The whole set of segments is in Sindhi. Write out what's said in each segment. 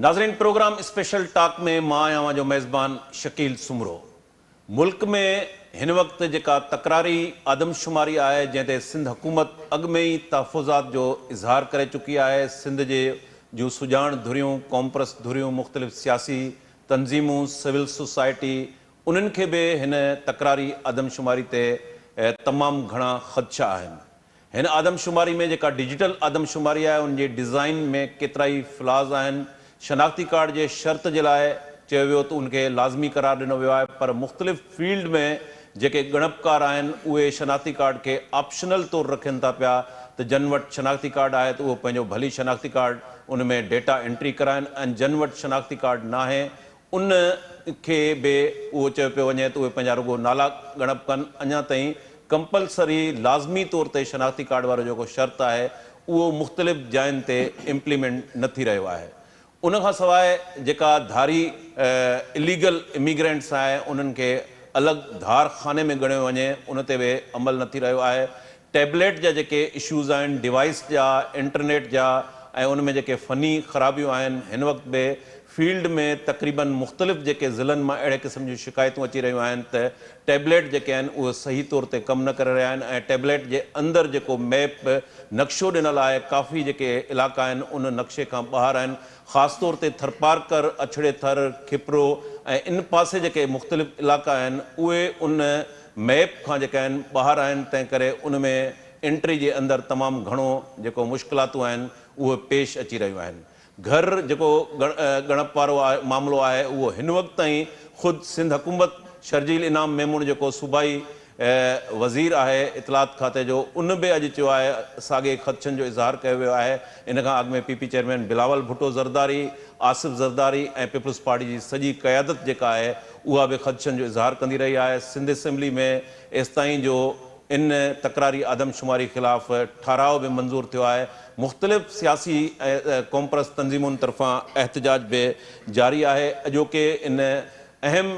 ناظرين پروگرام اسپيشل ٽاڪ ۾ مان آهيان اوهان جو ميزبان شڪيل سومرو. ملڪ ۾ هن وقت جيڪا تڪراري آدمشماري آهي جنهن تي سنڌ حڪومت اڳ ۾ ئي تحفظات جو اظهار ڪري چڪي آهي، سنڌ جي جون سڄاڻ ڌريون، قومپرست ڌريون، مختلف سياسي تنظيمون، سول سوسائٽي انهن کي به هن تڪراري آدمشماري تي تمام گهڻا خدشا آهن. هن آدمشماري ۾ جيڪا ڊجيٽل آدمشماري آهي ان جي ڊزائين ۾ ڪيترائي فلاز آهن، شناختي ڪارڊ جي شرط جي لاء چيو ويو ته ان کي لازمي قرار ڏنو ويو آهي پر مختلف فيلڊ ۾ جيڪي ڳڻپڪار آهن اهي شناختي ڪارڊ کي آپشنل طور رکين ٿا پيا ته جن وٽ شناختي ڪارڊ آهي ته اهو پنهنجو ڀلي شناختي ڪارڊ ان ۾ ڊيٽا انٽري ڪرائن ۽ جن وٽ شناختي ڪارڊ ناهي ان کي به اهو چيو پيو وڃي ته اهي پنهنجا رڳو نالا ڳڻپ ڪن، اڃا تائين ڪمپلسري، لازمي، طور تي شناختي ڪارڊ وارو جيڪو شرط آهي اهو مختلف جاين تي امپليمينٽ نه ٿي رهيو آهي. ان کان سواء جيڪا ڌاري اليگل اميگرينٽس آهي انهن کي الڳ ڌار خاني ۾ ڳڻيو وڃي ان تي به عمل نه ٿي رهيو آهي. ٽيبليٽ جا جيڪي اشوز آهن، ڊوائيس جا، انٽرنيٽ جا ۽ ان ۾ جيڪي فني خرابيون آهن هن وقت به فيلڊ ۾ تقريبن مختلف جيڪي ضلعن مان اهڙي قسم جون شڪايتون اچي رهيون آهن ته ٽيبليٽ جيڪي آهن اهي صحيح طور تي ڪم نه ڪري رهيا آهن ۽ ٽيبليٽ جي اندر جيڪو ميپ نقشو ڏنل آهي ڪافي جيڪي علائقا آهن ان نقشي کان ٻاهر آهن خاص طور تي ٿرپارڪر، اڇڙي ٿر، کپرو ۽ ان پاسي جيڪي مختلف علائقا آهن اهي ان ميپ کان جيڪي آهن ٻاهر آهن تنهن ڪري ان ۾ انٽري جي اندر تمام گهڻو جيڪو مشڪلاتون آهن اهي پيش اچي رهيون آهن. گهر جيڪو ڳڻپ وارو معاملو آهي اهو هن وقت تائين خود سنڌ حڪومت شرجيل انعام ميمڻ جيڪو صوبائي وزير آهي اطلاعات کاتي جو ان به اڄ چيو آهي ساڳئي خدشن جو اظهار ڪيو ويو آهي ان کان اڳ ۾ P P chairman Bilawal Bhutto Zardari Asif Zardari ۽ peoples party جي سڄي قيادت جيڪا آهي اها به خدشن جو اظهار ڪندي رهي آهي سنڌ اسيمبلي ۾ ايستائين جو ان تڪراري آدمشماري خلاف ٺهراء به منظور ٿيو آهي، مختلف سياسي ۽ قومپرست تنظيمن طرفان احتجاج به جاري آهي، اڄوڪي ان اهم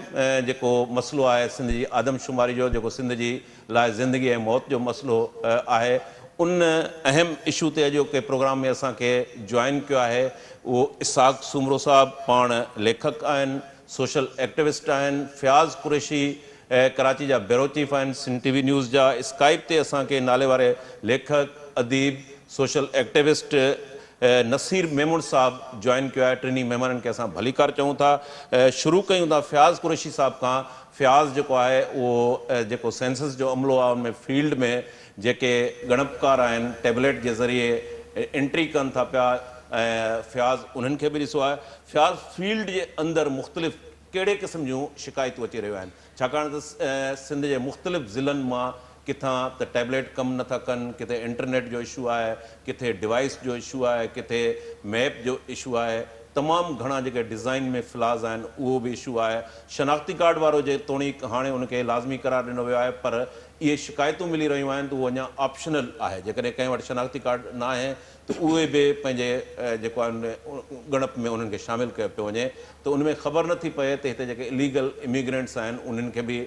جيڪو مسئلو آهي سنڌ جي آدمشماري جو جيڪو سنڌ جي لاء زندگي ۽ موت جو مسئلو آهي ان اهم اشو تي اڄوڪي پروگرام ۾ اسان کي جوائن ڪيو آهي اهو اسحاق سومرو صاحب پاڻ ليکڪ آهن سوشل ايڪٽوسٽ آهن فياض قريشي ڪراچي جا بيورو چيف آهن سنڌ ٽي وي نيوز جا اسڪائپ تي اسان کي نالي واري ليکڪ، اديب، سوشل ايڪٽيوسٽ نصير ميمڻ صاحب جوائن ڪيو آهي ٽنهي مهمانن کي اسان ڀليڪار چئون ٿا شروع ڪيون ٿا فياض قريشي صاحب کان فياض جيڪو آهي اهو جيڪو سينسس جو عملو آهي ان ۾ فيلڊ ۾ جيڪي ڳڻپڪار آهن ٽيبليٽ جي ذريعي انٽري ڪن ٿا پيا ۽ فياض انهن کي به ڏسو آهي فياض فيلڊ جي اندر مختلف ڪهڙي قسم جون شڪايتون اچي رهيون آهن ڇاڪاڻ ته سنڌ جي مختلف ضلعن مان ڪٿان ته ٽيبليٽ ڪم نه ٿا ڪن، ڪٿي انٽرنيٽ جو اشو آهي، ڪٿي ڊوائيس جو اشو آهي، ڪٿي ميپ جو اشو آهي، تمام گهڻا جيڪي ڊزائين ۾ فلاز آهن اهو به اشو آهي، شناختي ڪارڊ وارو جيتوڻيڪ هاڻي ان کي لازمي قرار ڏنو ويو آهي پر اهي شڪايتون ملي رهيون آهن ته اهو اڃا آپشنل آهي جيڪڏهن ڪنهن وٽ شناختي ڪارڊ ناهي ته اهي به پنهنجي جيڪو آهي ان ڳڻپ ۾ انهن کي شامل ڪيو پيو وڃي ته ان ۾ خبر نه ٿي پئي ته هتي جيڪي اليگل اميگرينٽس آهن انهن کي به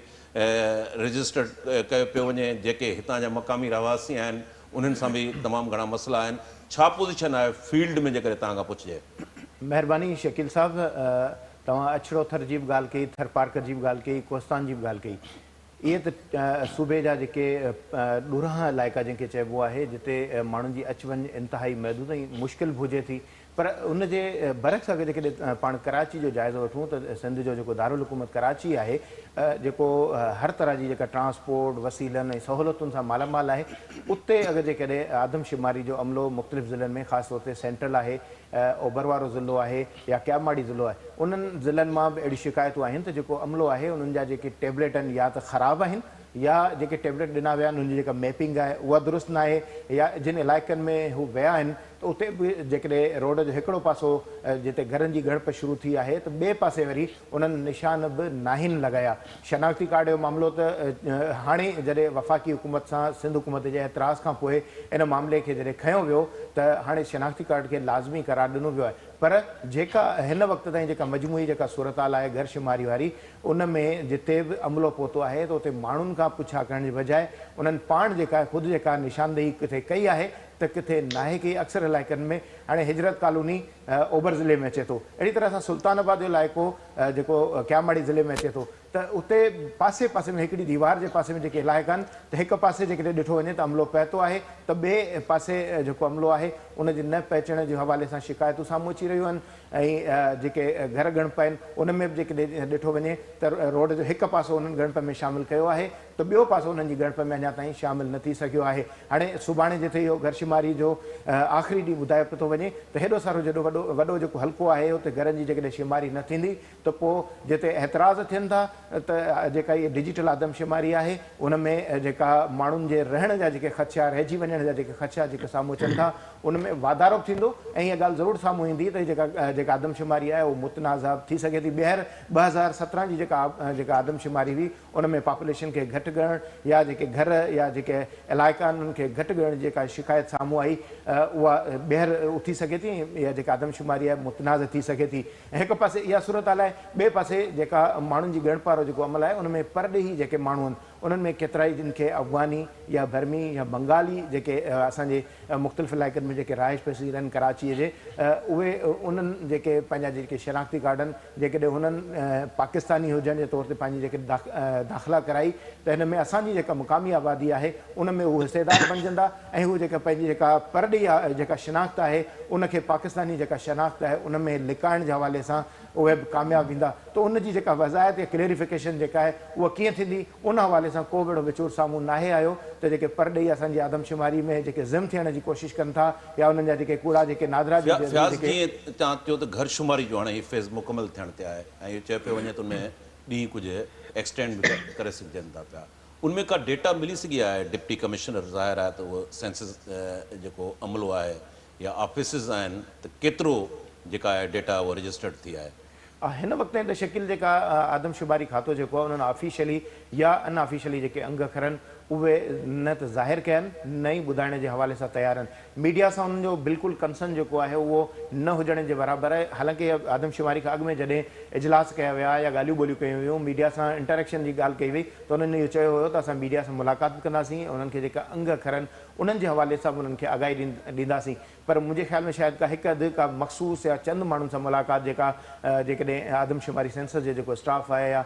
رجسٽرڊ ڪيو پيو وڃي جيڪي هتان جا مقامي رهواسي آهن انهن سان به تمام گهڻا مسئلا آهن ڇا پوزيشن آهي فيلڊ ۾ جيڪڏهن توهان کان پڇجي. مهرباني شڪيل صاحب توهان اڇڙو ٿر جي به ڳالهه ڪئي ٿرپارڪر جي به ڳالهه ڪئي ڪوهستان جي به ڳالهه ڪئي اهي ته صوبي جا جيڪي ڏورانهان علائقا جنهن کي چئبو آهي جتي ماڻهن جي اچ وڃ انتهائي محدود ۽ مشڪل به هجي ٿي پر ان جي برعڪس اگر جيڪڏهن پاڻ ڪراچي جو جائزو وٺون ته سنڌ جو جيڪو دارالحڪومت ڪراچي آهي جيڪو هر طرح جي جيڪا ٽرانسپورٽ وسيلن ۽ سهولتن سان مالا مال آهي اتي اگر جيڪڏهن آدمشماري جو عملو مختلف ضلعن ۾ خاص طور تي سينٽرل آهي اوڀر وارو ضلعو آهي يا ڪياماڙي ضلعو آهي انهن ضلعن مان به اهڙيون شڪايتون آهن ته جيڪو عملو آهي انهن جا جيڪي ٽيبليٽ آهن يا ته خراب آهن يا جيڪي ٽيبليٽ ڏنا ويا آهن انهن جي جيڪا ميپنگ آهي اها درست ناهي يا جن علائقن ۾ هو ويا آهن ته اتي به جيڪڏهن روڊ جو هڪڙو پاسو جتي گهرن جي ڳڻپ شروع ٿي آهي ته ٻئي پاسي وري انهن نشان به ناهن لڳايا. شناختي ڪارڊ جو معاملو ته هاڻي جڏهن وفاقي حڪومت سان سنڌ حڪومت جي اعتراض کان پوء ان معاملي کي جڏهن کنيو ويو ته هاڻي شناختي ڪارڊ کي لازمي قرار ڏنو ويو آهي پر جيڪا هن وقت تائين جيڪا مجموعي جيڪا صورتحال آهي گهر شماري واري ان ۾ جتي به عملو پهتو آهي ته اتي ماڻهن کان پڇا ڪرڻ جي بجاء انهن پاڻ جيڪا خود جيڪا نشاندهي ڪٿي ڪئي آهي ته ڪٿي ناهي ڪئي اڪثر علائقن ۾ هاڻي هجرت ڪالوني اوڀر ضلعي ۾ اچي ٿو. اهڙي طرح سان سلطان آباد جو علائقو جيڪو ڪياماڙي ضلعي ۾ اچي ٿو ته اتي پاسي پاسي ۾ هڪڙي ديوار جي پاسي ۾ جيڪي علائقا آهن ته هڪ پاسي جيڪڏهن ڏٺو وڃي ته عملو پهتو آهي ته ٻئي پاسي جيڪو عملو آهي ان جي نه پهچڻ جي حوالي سان شڪايتون سامهون اچي رهيون آهن ۽ جيڪي گهر ڳڻپ آهن ان ۾ به جيڪڏهن ڏٺو وڃي ته روڊ جو هڪ پاسو انهن ڳڻپ ۾ شامل ڪيو آهي ته ٻيو پاسو انهن جي ڳڻپ ۾ اڃا تائين شامل نه ٿي سگهيو آهي. هاڻي سڀاڻي جتي اهو گهر شماري جو آخري ڏينهن ٻڌايو پيو ٿو وڃي ته هيڏو سارو جيڏو وڏو وڏو جيڪو حلقو آهي اتي گهرن جي جيڪڏهن شماري نه ٿيندي ته پوء جتي اعتراض ٿين ٿا ته جيڪا هي ڊجيٽل آدمشماري آهي ان ۾ جيڪا ماڻهن جي رهڻ جا جيڪي خدشا رهجي وڃڻ جا جيڪي خدشا جيڪي سامهون اچن ٿا ان ۾ واڌارو به ٿيندو ۽ اها ڳالهه ضرور سامهون ايندي ته جيڪا جيڪا آدمشماري آهي اهو متنازع به ٿي سگهي ٿي. ٻيهر 2017 جي جيڪا جيڪا آدمشماري هئي ان ۾ پاپوليشن کي گهٽ ڳڻڻ يا جيڪي گهر يا جيڪي علائقا آهن انهن کي گهٽ ڳڻڻ جي جيڪا شڪايت سامهون آئي اها ٻيهر اٿي سگهي ٿي ۽ اها جيڪا آدمشماري آهي متنازع ٿي سگهي ٿي ۽ هڪ پاسي اها صورتحال آهي ٻئي پاسي جيڪا ماڻهن جي ڳڻپ وارو جيڪو عمل آهي ان ۾ پرڏيهي جيڪي ماڻهو آهن انهن ۾ ڪيترائي جن کي افغاني يا برمي يا بنگالي جيڪي اسان جي مختلف علائقن ۾ جيڪي رهائش پذير آهن ڪراچيء جي اهي انهن جيڪي پنهنجا جيڪي شناختي ڪارڊ آهن جيڪڏهن هنن پاڪستاني هجڻ جي طور تي پنهنجي جيڪڏهن داخلا ڪرائي ته هن ۾ اسان جي جيڪا مقامي آبادي آهي ان ۾ هو حصيدار بڻجندا ۽ هو جيڪا پنهنجي جيڪا پرڏيهي جيڪا شناخت آهي ان کي پاڪستاني جيڪا شناخت آهي ان ۾ لڪائڻ جي حوالي سان اهي به ڪامياب ويندا ته ان جي جيڪا وضاحت يا ڪليريفڪيشن جيڪا آهي اها ڪيئن ٿيندي ان حوالي سان ڪو به اهڙو وچور سامهون ناهي آيو ته جيڪي پرڏيهي اسان جي آدمشماري ۾ جيڪي ضم ٿيڻ جي ڪوشش ڪن ٿا يا انهن جا جيڪي ڪوڙا جيڪي نادرا جي ذريعي فياض جيڪي. جيئن توهان چيو ته گهر شماري جو هاڻي هي فيز مڪمل ٿيڻ تي آهي ۽ اهو چيو پيو وڃي ته ان ۾ ڏينهن ڪجهه ايڪسٽينڊ به ڪري سگهجن ٿا پيا ان ۾ ڪا ڊيٽا ملي سگهي آهي ڊپٽي ڪمشنر ظاهر آهي ته اهو سينسز جيڪو عملو آهي يا آفيسز آهن ته ڪيترو جيڪا آهي ڊيٽا اهو رجسٽرڊ ٿي آهي. هن وقت تائين ته شڪيل جيڪا آدمشماري کاتو جيڪو آهي انهن آفيشلي يا ان آفيشلي جيڪي انگ اکر آهن اهي نه ته ظاهر ڪيا آهن نه ئي ٻڌائڻ جي حوالي سان تيار آهن. ميڊيا سان انهن جو بلڪل ڪنسرن جيڪو آهي اهو نه هجڻ جي برابر آهي حالانڪه آدمشماري کان اڳ ۾ جڏهن اجلاس ڪيا ويا يا ڳالهيون ٻولهيون ڪيون ويون ميڊيا سان انٽريڪشن جي ڳالهه ڪئي وئي ته انهن اهو چيو هيو ته اسان ميڊيا سان ملاقات به ڪنداسين انهن کي جيڪا انگ اکر آهن انهن جي حوالي سان به انهن کي آگاهي ڏينداسين پر منهنجي خيال ۾ شايد ڪا هڪ اڌ ڪا مخصوص يا چند ماڻهن سان ملاقات جيڪا جيڪڏهن آدمشماري سينسس جي جيڪو اسٽاف آهي يا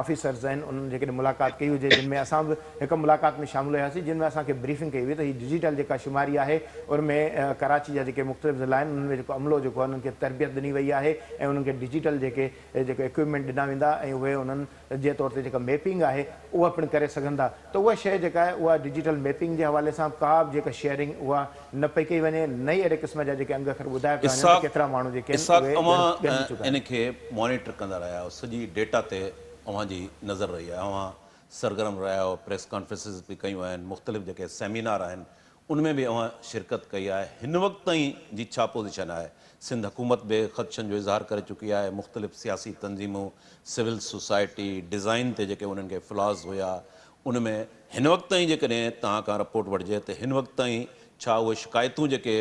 آفيسرز آهن انهن جيڪڏهن ملاقات ڪئي هجي جن ۾ اسان به هڪ ملاقات ۾ شامل هياسين جن ۾ اسان کي بريفنگ ڪئي وئي ته هي ڊجيٽل جيڪا شماري آهي ان ۾ ڪراچي جا جيڪي مختلف ضلعا آهن انهن ۾ جيڪو عملو جيڪو آهي انهن کي تربيت ڏني وئي آهي ۽ انهن کي ڊجيٽل جيڪي جيڪو ايڪوپمينٽ ڏنا ويندا ۽ اهي انهن جي طور تي جيڪا ميپنگ آهي اها پڻ ڪري سگهن ٿا ته اها شيء جيڪا آهي اها ڊجيٽل ميپنگ جي حوالي سان ڪا به جيڪا شيئرنگ اها نه پئي ڪئي وڃي نه ئي اهڙي قسم جا جيڪي انگ اکر ٻڌايا پيا وڃن ته اسحاق ڪيترا ماڻهو جيڪي آهن اسحاق اهي اوهان ڳڻجي چڪا ان آهن. کي مانيٽر ڪندا رهيا آهيو سڄي ڊيٽا تي اوهان جي نظر رهي آهي اوهان سرگرم رهيا آهيو پريس ڪانفرنسز به ڪيون آهن مختلف جيڪي سيمينار آهن ان ۾ به اوهان شرڪت ڪئي آهي، هن وقت تائين جي ڇا پوزيشن آهي؟ سنڌ حڪومت به خدشن جو اظهار ڪري چڪي آهي، مختلف سياسي تنظيمون، سول سوسائٽي، ڊزائين تي جيڪي انهن کي فلاز هيا ان ۾ هن وقت تائين جيڪڏهن توهان کان رپورٽ وٺجي ته هن وقت تائين ڇا اهي شڪايتون جيڪي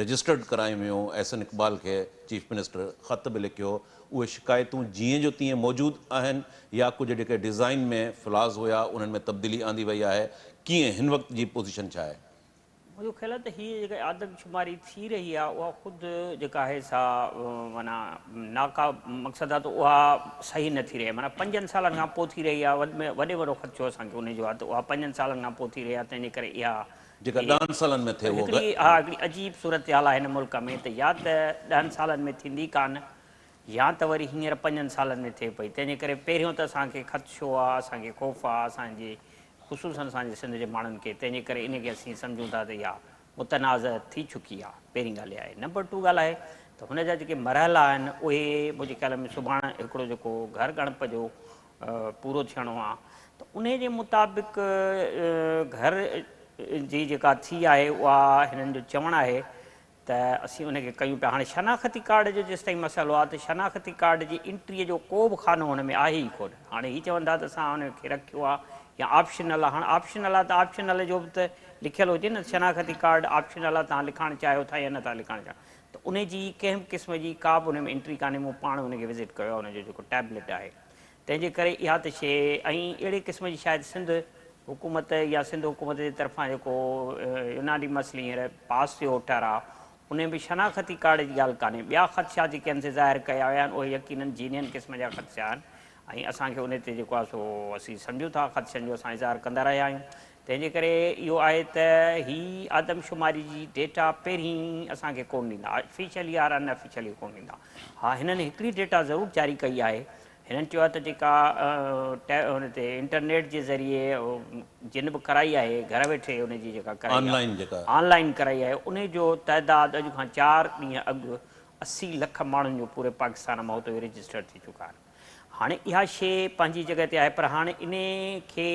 رجسٽرڊ ڪرايون ويون، احسن اقبال کي چيف منسٽر خط به لکيو، اهي شڪايتون جيئن جو تيئن موجود آهن يا ڪجهه جيڪي ڊزائين ۾ فلاز هيا انهن ۾ تبديلي آندي وئي آهي، ڪيئن هن وقت جي پوزيشن ڇا آهي؟ منهنجو خيال آهي ته هيء جيڪا آدمشماري ٿي رهي آهي اها خود جيڪا آهي سا معنيٰ ناڪا مقصد آهي ته اها صحيح نه ٿي رهي آهي معنيٰ پنجن سالن کان پوء ٿي رهي آهي وڌ ۾ وڏي وڏو خدشو اسان کي انهي جو آهي ته اها پنجن سالن کان پوء ٿي رهي آهي تنهن جي ڪري اها جيڪا ڏهن سالن ۾ ٿئي اهو هڪڙي ها هڪڙي عجيب صورتحال آهي هن ملڪ ۾ ته يا ته ڏهن سالن ۾ ٿيندي ڪانه يا ته وري هينئر پنجن سالن ۾ ٿئي پئي تنهن جي ڪري پهريون ته اسان کي خدشو آهي اسان کي خوف آهي اسان جي خصوصاً اسان جي سنڌ جي ماڻهن کي تنهن جي ڪري ان کي اسين سمجهون ٿا ته اها متنازع ٿي چڪي آهي پهرين ڳالهه اها آهي نمبر ٽو ڳالهه آهي ته هن جا جيڪي مرحلا آهن اهي منهنجي خيال ۾ سڀاڻ هڪڙو جيڪو گهر ڳڻپ جو پورو ٿيڻو آهي ته انهي جي مطابق گهر جي جيڪا ٿي آهي اها هنن جو چوڻ آهي ته اسين ان کي ڪيون پيا. هاڻي شناختي ڪارڊ جو جيستائين مسئلو آهي ته شناختي ڪارڊ جي انٽريء جو ڪو به خانو هن ۾ آهي ئي ڪونه. هاڻي هي چون ٿا ته اسان ان کي رکيو آهي يا آپشنل آهي. هاڻ آپشنل آهي ته آپشنل جو به ته لکيل هجي نه ته شناختي ڪارڊ آپشنل آهي توهان لکائڻ چاهيو ٿا يا نه ٿا لکائڻ چاهيو ته ان جي ڪنهن به قسم جي ڪا به ان ۾ انٽري ڪانهي. مون پاڻ ان کي وزٽ ڪيو آهي ان جو جيڪو ٽيبليٽ آهي تنهن جي ڪري اها ته شيء ۽ اهڙي قسم جي شايد سنڌ حڪومت يا سنڌ حڪومت جي طرفان جيڪو يونانيمسلي هينئر پاس ٿيو هو ٺهراء انهي ۾ شناختي ڪارڊ جي ڳالهه ڪانهي. ٻيا خدشا جيڪي آهن سي ظاهر ڪيا ويا آهن اهي يقينن جينين قسم جا خدشا آهن ۽ اسان کي انهي تي جيڪو آهي سو اسين سمجهون ٿا خدشن جو اسان اظهار ڪندا رهيا آهيون. تنهن جي ڪري اهو آهي ته هي آدمشماري جي ڊيٽا پهرين اسان کي ڪونه ڏيندا آفيشلي يا ان آفيشلي ڪونه ڏيندا. ها هنن هڪڙي ڊيٽا ضرور جاري ڪئي آهي. هنن چيو آهي ته جيڪا ان تي انٽرنيٽ جي ذريعي جن به ڪرائي آهي گهر ويٺي ان جي جيڪا ڪرائي آهي آن لائين ڪرائي آهي ان جو تعداد اڄ کان 4 ڏينهن اڳ 80 لک ماڻهن جو پوري پاڪستان مان هتي رجسٽر ٿي چڪا آهن. هاڻي اها شيء پنهنجي جڳهه تي آهي پر هاڻي ان کي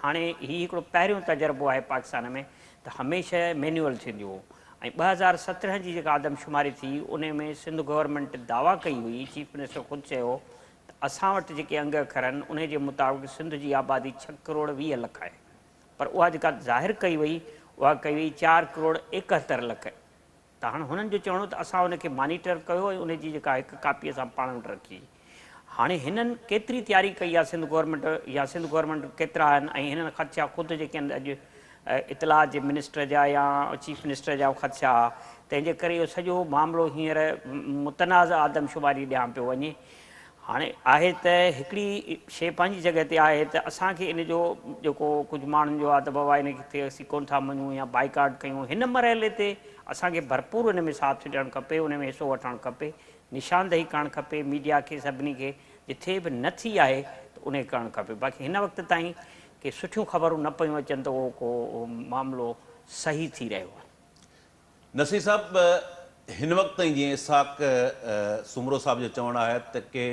هاڻي هي هڪڙو پهريون تجربو آهي پاڪستان ۾ ته هميشه مينيول ٿينديون هو ۽ 2017 جي جيڪا آدمشماري ٿي ان ۾ سنڌ گورنمينٽ دعويٰ ڪئي هئي، چيف منسٽر خود چيو ته اسان وٽ جيڪي انگ اکر آهن انهي جي مطابق سنڌ جي آبادي 6 ڪروڙ 20 لک آهي پر اها جيڪا ظاهر ڪئي وئي اها ڪئي وئي 4 ڪروڙ 71 لک ته هاڻ هنن جو چوڻ هو ته اسان ان کي مانيٽر ڪيو ۽ ان جي جيڪا هڪ ڪاپي اسان پاڻ وٽ رکي. هاڻي هنن ڪيتري تياري ڪئي آهي سنڌ گورنمينٽ يا سنڌ گورنمينٽ ڪيترا آهن ۽ هنن خدشا خود جيڪي آهن اڄ اطلاعات جي منسٽر جا يا چيف منسٽر جا خدشا ها تنهن جي ڪري اهو سڄو معاملو هينئر متنازع آدمشماري ڏانهن پيو وڃي. هاڻي آهي ته هڪڙي شيء پنهنجي جڳهه تي آهي ته اسان کي ان جو جيڪو ڪجهه ماڻهن جو آهي ته بابا ان کي اسين ڪونه ٿا مڃون يا بائيڪاٽ ڪيون هن مرحلي تي اسان کي ڀرپور ان ۾ ساٿ ڏيڻ کپي ان ۾ حصو وٺڻ کپي نشاندهي ڪرڻ کپي ميڊيا کي سڀني کي جٿي به نه ٿي آهي ته انهي ڪرڻ کپي باقي هن وقت تائين ڪي سٺيون خبرون نه پيون اچن ته اهو ڪو معاملو صحيح ٿي رهيو آهي. نصير صاحب هن وقت تائين جيئن اسحاق سومرو صاحب جو چوڻ آهي ته ڪي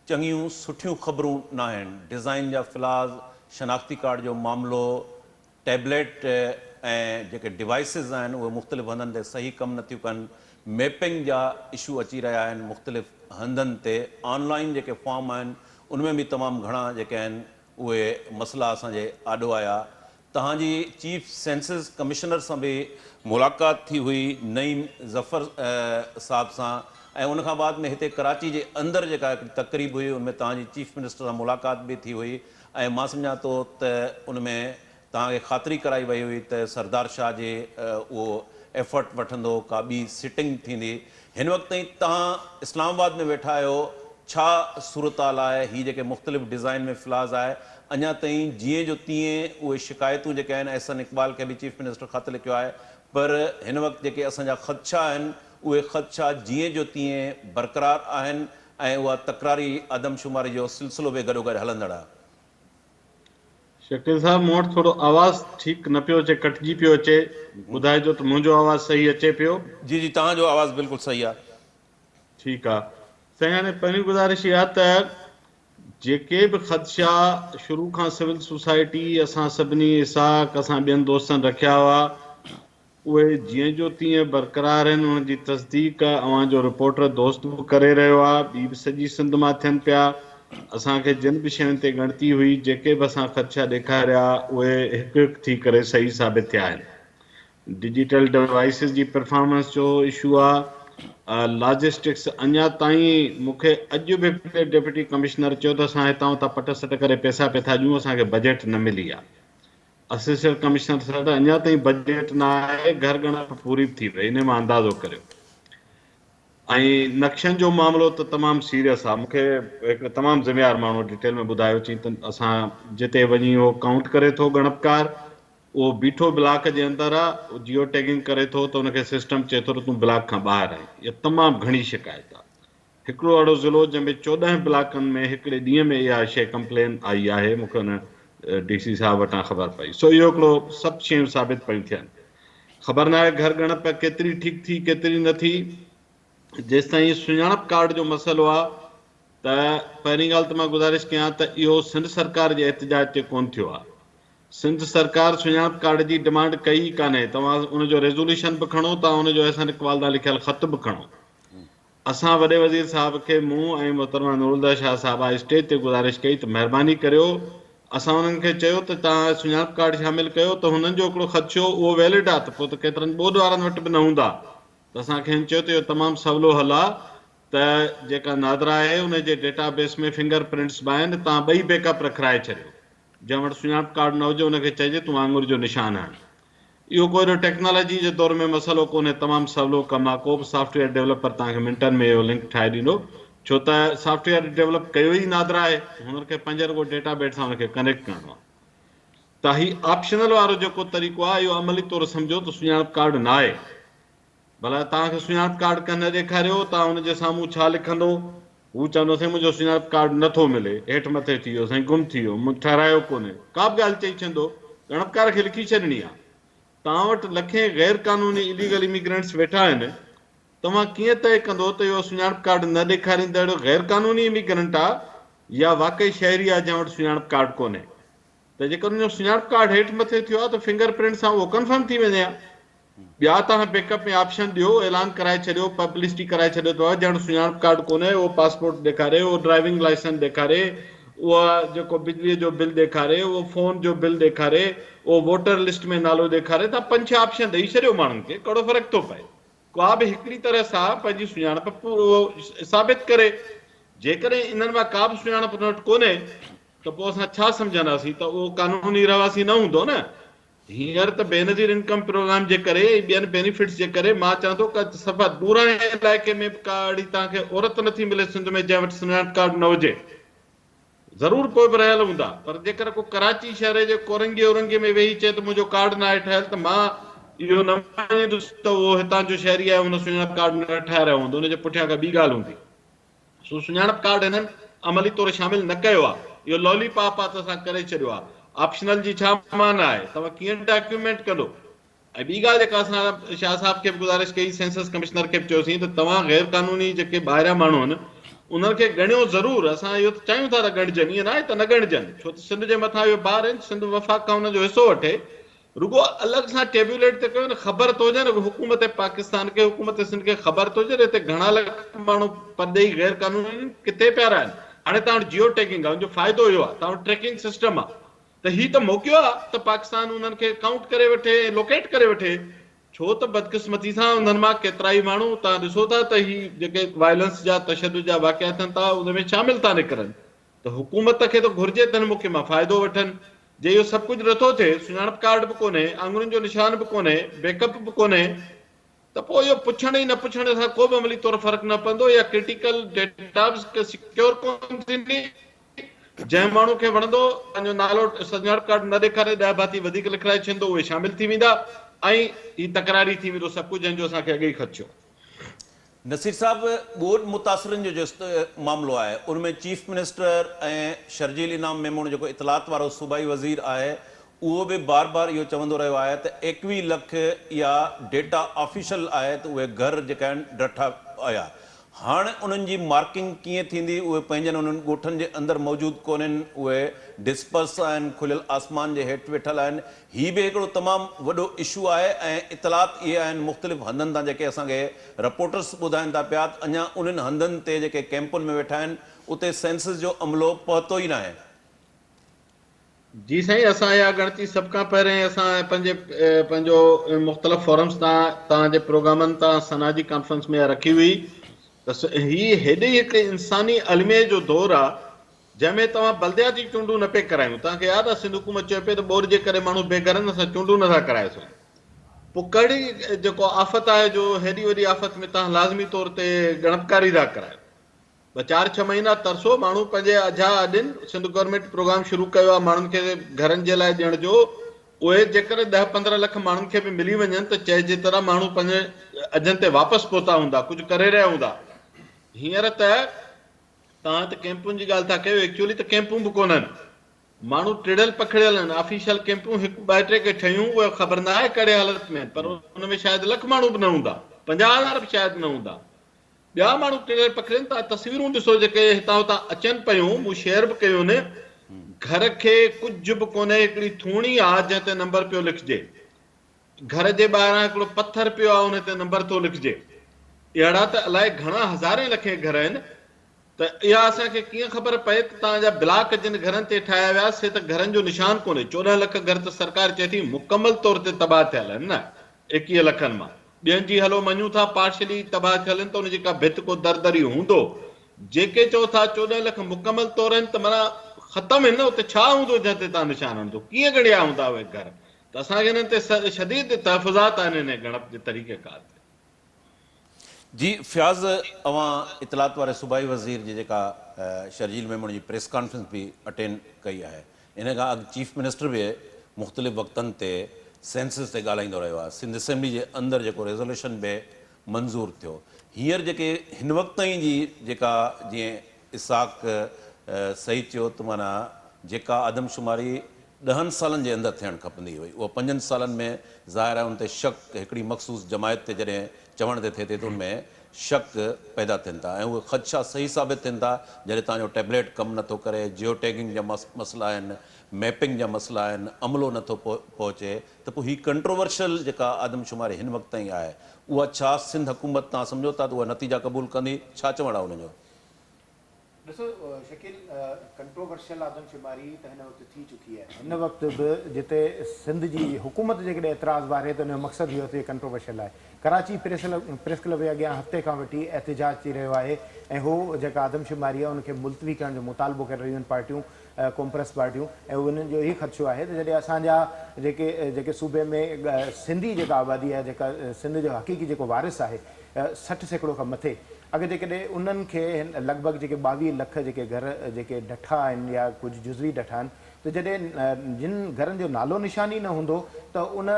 چڱيون سٺيون خبرون ناهن، ڊزائين جا فلاز، شناختي ڪارڊ جو معاملو، ٽيبليٽ ۽ جيڪي ڊوائيسز آهن اهي مختلف هنڌن تي صحيح ڪم نٿيون ڪن، ميپنگ جا اشو اچي رهيا آهن مختلف هنڌن تي آن لائين جيڪي فارم آهن ان ۾ به تمام گهڻا جيڪي آهن اهي مسئلا اسان جي آڏو آيا. توهان جي چيف سينسز ڪمشنر سان به ملاقات ٿي هئي نعيم ظفر صاحب سان ۽ ان کان بعد ۾ هتي ڪراچي جي اندر جيڪا هڪڙي تقريب هئي ان ۾ توهان جي چيف منسٽر سان ملاقات به ٿي هئي ۽ مان سمجهان ٿو ته ان ۾ توهان کي خاطري ڪرائي وئي هئي ته سردار شاهه جي اهو ايفرٽ وٺندو ڪا ٻي سٽنگ ٿيندي. هن وقت تائين توهان اسلام آباد ۾ ويٺا آهيو ڇا صورتحال آهي هي جيڪي مختلف ڊزائن ۾ فلاز آهي اڃا تائين جيئن جو تيئن اهي شڪايتون جيڪي آهن احسن اقبال کي به چيف منسٽر خط لکيو آهي پر هن وقت جيڪي اسان جا خدشا آهن اهي خدشا جيئن جو تيئن برقرار آهن ۽ اها تڪراري آدمشماري جو سلسلو به گڏوگڏ هلندڙ آهي. شڪيل صاحب مون وٽ ٿورو آواز ٺيڪ نه پيو اچي ڪٽجي پيو اچي ٻڌائجو ته منهنجو آواز صحيح اچي پيو. جي جي توهان جو آواز بلڪل صحيح آ. ٺيڪ آ سائين هاڻي پهرين گذارش اها ته جيڪي به خدشا شروع کان سول سوسائٽي اسان سڀني اسحاق اسان ٻين دوستن رکيا هئا اهي جيئن جو تيئن برقرار آهن، انهن جي تصديق اوهان جو رپورٽر دوست به ڪري رهيو آهي، ٻي به سڄي سنڌ مان ٿين پيا، اسان کي جن به شين تي ڳڻتي هئي، جيڪي به اسان خدشا ڏيکاريا، اهي هڪ هڪ ٿي ڪري صحيح ثابت ٿيا آهن. ڊجيٽل ڊوائيسز جي پرفارمنس جو اشو آهي، لاجسٽڪس اڃا تائين مون کي اڄ به هڪڙي ڊپٽي ڪمشنر چيو ته اسان هتان هتان پٽ سٽ ڪري پئسا پئي ٿا ڏيون، اسان کي بجيٽ نه ملي آهي. اسسٽنٽ ڪمشنر صاحب اڃا تائين بجيٽ نه آهي گهر ڳڻپ پوري به ٿي وئي انهي مان اندازو ڪريو ۽ نقشن جو معاملو ته تمام سيريس آهي مونکي هڪ تمام ذميوار ماڻهو ڊيٽيل ۾ ٻڌايو چي ته اسان جتي وڃي اهو ڪائونٽ ڪري ٿو ڳڻپڪار اهو بيٺو بلاڪ جي اندر آهي جيو ٽيگنگ ڪري ٿو ته ان کي سسٽم چئي ٿو ته تون بلاڪ کان ٻاهر آهين اها تمام گهڻي شڪايت آهي هڪڙو اهڙو ضلعو جنهن ۾ 14 بلاڪن ۾ هڪڙي ڏينهن ۾ اها شيء ڪمپلين آئي آهي مون کي ان ڊي سي صاحب وٽان خبر پئي سو اهو هڪڙو سڀ شيون ثابت پيون ٿين خبر ناهي گهر ڳڻپ ڪيتري ٺيڪ ٿي ڪيتري نه ٿي جيستائين سڃاڻپ ڪارڊ جو مسئلو آ ته پهرين ڳالهه ته مان گذارش ڪيان ته اهو سنڌ سرڪار جي احتجاج تي ڪونه ٿيو آ سنڌ سرڪار سڃاڻپ ڪارڊ جي ڊمانڊ ڪئي ئي ڪانهي توهان ان جو ريزوليوشن به کڻو توهان ان جو احسن اقبال ڏانهن لکيل خط به کڻو اسان وڏي وزير صاحب کي مون ۽ محترمه نورالهديٰ شاهه صاحبه اسٽيج تي گذارش ڪئي ته مهرباني ڪريو اسان انهن کي چيو ته توهان سڃاڻپ ڪارڊ شامل ڪيو ته هنن جو هڪڙو خدشو اهو ويلڊ آ ته پوء ته ڪيترن ٻوڏ وارن وٽ به نه هوندا ته اسان کين چيو ته اهو تمام سولو حل آ ته جيڪا نادرا آهي ان جي ڊيٽا بيس ۾ فنگر پرنٽس به آهن توهان ٻئي بيڪ اپ رکرائي ڇڏيو جنهن وٽ سڃاڻپ ڪارڊ نه هجي ان کي چئجي تون آڱر جو نشان هڻ. اهو ڪو ايڏو ٽيڪنالاجي جي دور ۾ مسئلو ڪونهي، تمام سولو ڪم آهي، ڪو به سافٽ ويئر ڊولپر توهان کي منٽن ۾ اهو لنڪ ٺاهي ڏيندو، ڇو ته سافٽ ويئر ڊولپ ڪيو ئي نادرا آهي، هنن کي پنهنجي رڳو ڊيٽا بيس سان ان کي ڪنيڪٽ ڪرڻو آهي. ته هي آپشنل وارو جيڪو طريقو آهي اهو عملي طور سمجهو ته سڃاڻپ ڪارڊ ناهي. ڀلا توهان کي سڃاڻپ ڪارڊ ڪنهن نه ڏيکاريو، توهان ان جي سامهون ڇا لکندو؟ هو چوندو سائين منهنجو سڃاڻپ ڪارڊ نه ٿو ملي، هيٺ مٿي ٿي ويو، سائين گم ٿي ويو، مون ٺهرايو ڪونهي. ڪا به ڳالهه چئي ڇڏندو، ڳڻپ ڪار کي لکي ڇڏڻي آهي. توهان وٽ لکين غير قانوني Illegal Immigrants ويٺا آهن، توهان ڪيئن طئي ڪندو ته اهو سڃاڻپ ڪارڊ نه ڏيکاريندڙ غير قانوني اميگرنٽ آهي يا واقعي شهري آهي جنهن وٽ سڃاڻپ ڪارڊ ڪونهي؟ ته جيڪر ان جو سڃاڻپ ڪارڊ هيٺ مٿي ٿيو آهي ته فنگر پرنٽ سان اهو ڪنفرم ٿي وڃي ها. ٻيا توهان بيڪ اپ ۾ آپشن ڏيو، اعلان ڪرائي ڇڏيو، پبلسٽي ڪرائي ڇڏيو ته جنهن وٽ سڃاڻپ ڪارڊ ڪونهي اهو پاسپورٽ ڏيکاري، اهو ڊرائيونگ لائسنس ڏيکاري، اهو جيڪو بجليء جو بل ڏيکاري، اهو فون جو بل ڏيکاري، اهو ووٽر لسٽ ۾ نالو ڏيکاري، توهان پنج ڇهه آپشن ڏئي ڇڏيو ماڻهن کي، ڪهڙو فرق ٿو پئي؟ ڪا به هڪڙي طرح سان پنهنجي سڃاڻپ ثابت ڪري. جيڪڏهن انهن مان ڪا به سڃاڻپ ان وٽ ڪونهي ته پوء اسان ڇا سمجهنداسين ته اهو قانوني رهواسي نه هوندو نه؟ هينئر ته بينظير انڪم پروگرام جي ڪري ۽ ٻين بينيفٽس جي ڪري مان چوان ٿو ڪا صفا ڏورانهين علائقي ۾ به ڪا اهڙي توهان کي عورت نٿي ملي سنڌ ۾ جنهن وٽ سڃاڻپ ڪارڊ نه هجي. ضرور پوء به رهيل هوندا پر جيڪر ڪو ڪراچي شهر جي ڪورنگي اورنگي ۾ ويهي چئي ته منهنجو ڪارڊ ناهي ٺهيل ته مان اهو نه مڃيندس ته اهو هتان جو شهري آهي هن سڃاڻپ ڪارڊ نه ٺهرايو هوندو ان جي پٺيان ڪا ٻي ڳالهه هوندي. سو سڃاڻپ ڪارڊ هنن عملي طور شامل نه ڪيو آهي اهو لولي پاپ آ ته اسان ڪري ڇڏيو آهي. آپشنل جي ڇا معنيٰ آهي؟ توهان ڪيئن ڊاڪيومينٽ ڪندو؟ ۽ ٻي ڳالهه جيڪا اسان شاهه صاحب کي به گذارش ڪئي، سينسس ڪمشنر کي به چيوسين ته توهان غير قانوني جيڪي ٻاهريان ماڻهو آهن انهن کي ڳڻيو ضرور، اسان اهو ته چاهيون ٿا ته ڳڻجن، ائين ناهي ته نه ڳڻجن، ڇو ته سنڌ جي مٿان اهو بار آهن، سنڌ وفاق کان انهن جو حصو وٺي، رڳو الڳ سان ٽيبيوليٽ ته ڪيو نه، خبر ته هجي نه حڪومت پاڪستان کي، حڪومت سنڌ کي خبر ته هجي ته هتي گهڻا لک ماڻهو پرڏيهي غير قانوني آهن، ڪٿي پيا رهن، هاڻي توهان وٽ جيو ٽيگنگ آهي، ان جو فائدو اهو آهي، توهان وٽ ٽريڪنگ سسٽم آهي، ته هي ته موقعو آ ته پاڪستان انهن کي ڪائونٽ ڪري وٺي ۽ لوڪيٽ ڪري وٺي ڇو ته بدقسمتي سان انهن مان ڪيترائي ماڻهو توهان ڏسو ٿا ته هي جيڪي وائلنس جا تشدد جا واقعا ٿين ٿا ان ۾ شامل ٿا نڪرن ته حڪومت کي ته گهرجي ته هن موقعي مان فائدو وٺن جي اهو سڀ ڪجهه نٿو ٿئي سڃاڻپ ڪارڊ به ڪونهي آڱرين جو نشان به ڪونهي بيڪ اپ به ڪونهي ته پوء اهو پڇڻ ۽ نه پڇڻ سان ڪو به عملي طور فرق نه پوندو يا ڪرٽيڪل ڊيٽا به سيڪيور ڪونه ٿيندي. جنهن ماڻهو کي وڻندو پنهنجو نالو سڃاڻپ ڪارڊ نه ڏيکاري ڏهه ڀاتي وڌيڪ لکرائي ڇڏيندو اهي شامل ٿي ويندا ۽ هي تڪراري ٿي ويندو سڀ ڪجهه جنهن جو اسان کي اڳي ئي خدشو. نصير صاحب ٻوڏ متاثرن جو جو معاملو آهي ان ۾ چيف منسٽر ۽ شرجيل انعام ميمڻ جيڪو اطلاعات وارو صوبائي وزير آهي اهو به بار بار اهو چوندو رهيو آهي ته 21 لک اها ڊيٽا آفيشل آهي ته اهي گهر جيڪا آهن ڊٺا ويا هاڻ انهن جي مارڪنگ ڪيئن ٿيندي، اهي پنهنجن انهن ڳوٺن جي اندر موجود ڪونهن، اهي ڊسپرس آهن، کليل آسمان جي هيٺ ويٺل آهن، هي به هڪڙو تمام وڏو اشو آهي ۽ اطلاعات اهي آهن مختلف هنڌن تان جيڪي اسان کي رپورٽرس ٻڌائن ٿا پيا ته اڃا انهن هنڌن تي جيڪي ڪئمپن ۾ ويٺا آهن اتي سينسز جو عملو پهتو ئي ناهي. جي سائين اسان اها ڳڻتي سڀ کان پهرين اسان پنهنجي پنهنجو مختلف فورمز تان توهان جي پروگرامن تان سنا جي ڪانفرنس ۾ اها رکي هئي ته هي هيڏي هڪ انساني الميي جو دور آ جنهن ۾ توهان بلدياتي چونڊون نه پئي ڪرايون توهان کي ياد آ سنڌ حڪومت چيو پئي ته ٻوڏ جي ڪري ماڻهو بي گهر آهن اسان چونڊون نه ٿا ڪرائي سگهون پوء ڪهڙي جيڪو آفت آهي جو هيڏي وڏي آفت ۾ توهان لازمي طور تي ڳڻپڪاري ٿا ڪرايو ٻه چار ڇهه مهينا ترسو ماڻهو پنهنجي اجها اڏين، سنڌ گورنمينٽ پروگرام شروع ڪيو آهي ماڻهن کي گهرن جي لاء ڏيڻ جو، اهي جيڪڏهن ڏهه 15 لک ماڻهن کي به ملي وڃن ته چئجي طرح ماڻهو پنهنجي اجهن تي واپس پهتا هوندا، ڪجهه ڪري رهيا هوندا. هينئر ته توهان ته ڪئمپن جي ڳالهه ٿا ڪيو، ايڪچوئلي ته ڪئمپون به ڪونهن، ماڻهو ٽڙيل پکڙيل آهن، آفيشل ڪئمپون هڪ ٻه ٽي ڪي ٺهيون اهي خبر ناهي ڪهڙي حالت ۾ آهن پر ان ۾ شايد لک ماڻهو به نه هوندا، 50 هزار به شايد نه هوندا. ٻيا ماڻهو ٽڙيل پکڙين ٿا تصويرون ڏسو جيڪي هتان هتان اچن پيون مون شيئر به ڪيون گهر کي ڪجهه به ڪونهي هڪڙي ٿوڻي آ جنهن تي نمبر پيو لکجي گهر جي ٻاهران هڪڙو پٿر پيو آ ان تي نمبر ٿو لکجي اهڙا ته الائي گهڻا هزارين لکين گهر آهن ته اها اسان کي ڪيئن خبر پئي ته توهان جا بلاڪ جن گهرن تي ٺاهيا ويا سي ته گهرن جو نشان ڪونهي 14 لک گهر ته سرڪار چئي ٿي مڪمل طور تي تباهه ٿيل آهن نه 21 لکن مان ٻين جي هلو مڃون ٿا پارشلي تباهه ٿيل آهن ته ان جي ڪا ڀت ڪو در دري هوندو. جيڪي چئو ٿا 14 لک مڪمل طور آهن ته معنيٰ ختم آهن نه اتي ڇا هوندو جنهن تي توهان نشان هڻندو ڪيئن ڳڻيا هوندا اهي گهر ته ته اسان کي انهن تي شديد تحفظات آهن انهي ڳڻپ جي طريقيڪار تي. جي فياض اوهان اطلاعات واري صوبائي وزير جي جيڪا شرجيل ميمڻ جي پريس ڪانفرنس به اٽينڊ ڪئي آهي ان کان اڳ چيف منسٽر به مختلف وقتن تي سينسز تي ڳالهائيندو رهيو آهي سنڌ اسيمبلي جي اندر جيڪو ريزوليوشن به منظور ٿيو هينئر جيڪي هن وقت تائين جي جيڪا جيئن اسحاق صحيح چيو ته معنيٰ جيڪا آدمشماري ڏهن سالن جي اندر ٿيڻ کپندي هئي اها پنجن سالن ۾ ظاهر آهي ان تي شڪ هڪڙي مخصوص جماعت تي جڏهن چوڻ تي ٿئي ٿي ته ان ۾ شڪ پيدا ٿين ٿا ۽ اهي خدشا صحيح ثابت ٿين ٿا جڏهن توهان جو ٽيبليٽ ڪم نٿو ڪري، جيو ٽيگنگ جا مسئلا آهن، ميپنگ جا مسئلا آهن، عملو نٿو پهچي ته پوء هي ڪنٽروورشل جيڪا آدمشماري هن وقت تائين آهي اها ڇا سنڌ حڪومت توهان سمجهو ٿا ته اها نتيجا قبول ڪندي؟ ڇا چوڻ آهي ان جو؟ ڏسو شڪيل ڪنٽروورشل آدمشماري ته هن وقت ٿي چڪي آهي. هن وقت به جتي سنڌ جي حڪومت جيڪڏهن اعتراض واري ته ان جو مقصد اهو ته هي ڪنٽروورشل آهي. ڪراچي پريس ڪلب جي اڳيان هفتي کان وٺي احتجاج ٿي رهيو آهي ۽ هو جيڪا آدمشماري آهي ان کي ملتوي ڪرڻ جو مطالبو ڪري رهيون آهن پارٽيون قومپرست پارٽيون ۽ انهن جو هي خدشو آهي ته جڏهن اسان جا جيڪي جيڪي صوبي ۾ سنڌي جيڪا آبادي آهي جيڪا سنڌ جو حقيقي جيڪو وارث آهي 60% کان مٿي اگر جيڪڏهن انهن کي لڳ ڀڳ جيڪي 22 لک جيڪي گهر جيڪي ڊٺا آهن يا ڪجهه جزوي ڊٺا آهن ته جڏهن جن گهرن جو نالو نشان ئي نه هوندو ته ان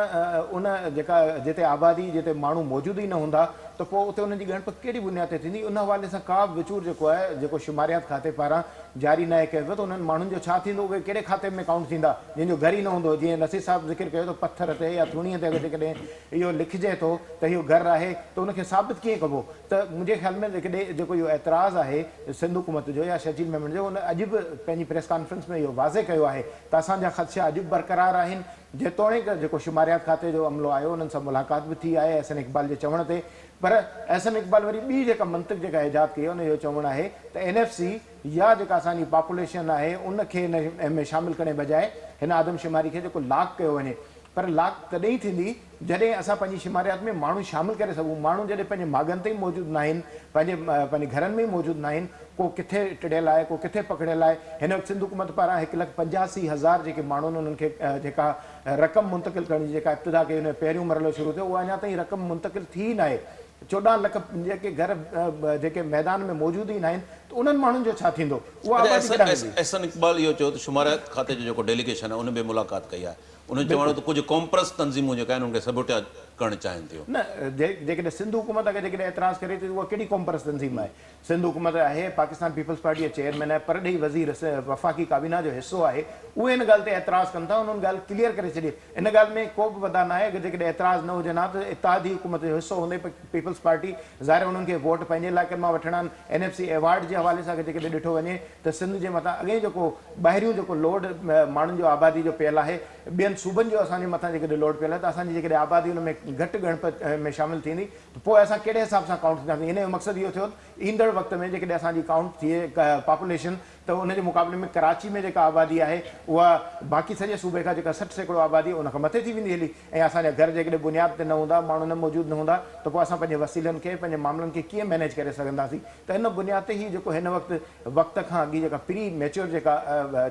ان جيڪا جتي آبادي جتي ماڻهو موجود ئي نه هوندا ته پوء اتي انهن جي ڳڻپ ڪهڙي بنياد تي ٿيندي ان حوالي سان ڪا به وچور جيڪو آهي جيڪو شماريات کاتي پاران جاري ناهي ڪيو ويو ته انهن ماڻهن جو ڇا ٿيندو اهي ڪهڙي کاتي ۾ ڪائونٽ ٿيندا جن جو گهر ئي نه هوندو جيئن نصير صاحب ذڪر ڪيو ته پٿر تي يا ٿوڻيء تي اگر جيڪڏهن اهو لکجي ٿو ته اهو گهر آهي ته ان کي ثابت ڪيئن ڪبو ته منهنجي خيال ۾ جيڪڏهن جيڪو اهو اعتراض آهي سنڌ حڪومت جو يا شرجيل ميمڻ جو ان اڄ به پنهنجي پريس ڪانفرنس ۾ اهو واضح ڪيو آهي ته اسان جا خدشا اڄ به برقرار آهن جيتوڻيڪ جيڪو شماريات کاتي جو عملو آيو انهن سان ملاقات به ٿي آهي احسن اقبال جي چوڻ تي پر احسن اقبال وري ٻي جيڪا منطق جيڪا ايجاد ڪئي آهي ان جو چوڻ آهي ته اين ايف سي يا جيڪا اسان جي پاپوليشن آهي ان کي ان ۾ شامل ڪرڻ بجاء هن آدمشماري کي جيڪو لاڪ ڪيو وڃي پر لاڪ تڏهن ئي ٿيندي جڏهن اسان پنهنجي شماريات ۾ ماڻهو شامل ڪري سگهون. ماڻهو جڏهن پنهنجي ماڳن تي ئي موجود ناهن، پنهنجي پنهنجي گهرن ۾ ئي موجود ناهن، ڪو ڪٿي ٽڙيل آهي، ڪو ڪٿي پکڙيل آهي. هن وقت سنڌ حڪومت پاران 1,85,000 جيڪي ماڻهو آهن انهن کي جيڪا رقم منتقل ڪرڻ جي جيڪا ابتدا ڪئي ان جو پهريون مرحلو شروع ٿيو اها اڃا تائين رقم منتقل ٿي ئي ناهي. 14 لک جيڪي گهر جيڪي ميدان ۾ موجود ئي ناهن ته انهن ماڻهن جو ڇا ٿيندو؟ اها آبادي ڪيڏانهن ويندي؟ احسن اقبال اهو چيو ته شماريات کاتي جو جيڪو ڊيليگيشن آهي ان به ملاقات ڪئي آهي. انهن جو چوڻ هو ته ڪجهه قومپرست تنظيمون جيڪي آهن انهن کي سبوٽياج ڪرڻ چاهين ٿيون. نه، جيڪڏهن سنڌ حڪومت اگر جيڪڏهن اعتراض ڪري ٿي ته اها ڪهڙي قومپرست تنظيم آهي؟ سنڌ حڪومت آهي، پاڪستان پيپلز پارٽي جو چيئرمين آهي، پرڏيهي وزير وفاقي ڪابينا جو حصو آهي، اهي ان ڳالهه تي اعتراض ڪن ٿا، انهن ڳالهه ڪليئر ڪري ڇڏي. ان ڳالهه ۾ ڪو به وڌاء ناهي، اگر جيڪڏهن اعتراض نه هجن ها ته اتحادي حڪومت جو حصو هوندي پيپلز پارٽي ظاهر آهي انهن کي ووٽ پنهنجي علائقن مان وٺڻا آهن، اين ايف سي ايوارڊ جي حوالي سان اگر جيڪڏهن ڏٺو وڃي ته سنڌ جي مٿان اڳئين جيڪو ٻاهريون جيڪو لوڊ ماڻهن جو آبادي جو پيل آهي ٻين صوبن جو اسان جي مٿان جيڪڏهن لوڊ پيل آهي ته اسان جي جيڪڏهن آبادي ان ۾ گهٽ ڳڻپ ۾ شامل ٿيندي ته پوء اسان ڪهڙي حساب سان ڪائونٽ ٿينداسين ان جو مقصد اهو ٿيو ته ايندڙ وقت ۾ جيڪڏهن اسان جي ڪائونٽ ٿئي پاپوليشن ته ان جي مقابلي ۾ ڪراچي ۾ جيڪا آبادي آهي اها باقي سڄي صوبي کان جيڪا 60% آبادي ان کان مٿي ٿي ويندي هلي ۽ اسان جا گهر جيڪڏهن بنياد تي نه هوندا ماڻهو نه موجود نه هوندا ته پوء اسان پنهنجي وسيلن کي پنهنجي معاملن کي ڪيئن مئنيج ڪري سگهنداسين ته ان بنياد تي هي جيڪو هن وقت وقت کان اڳي جيڪا پري ميچوئر جيڪا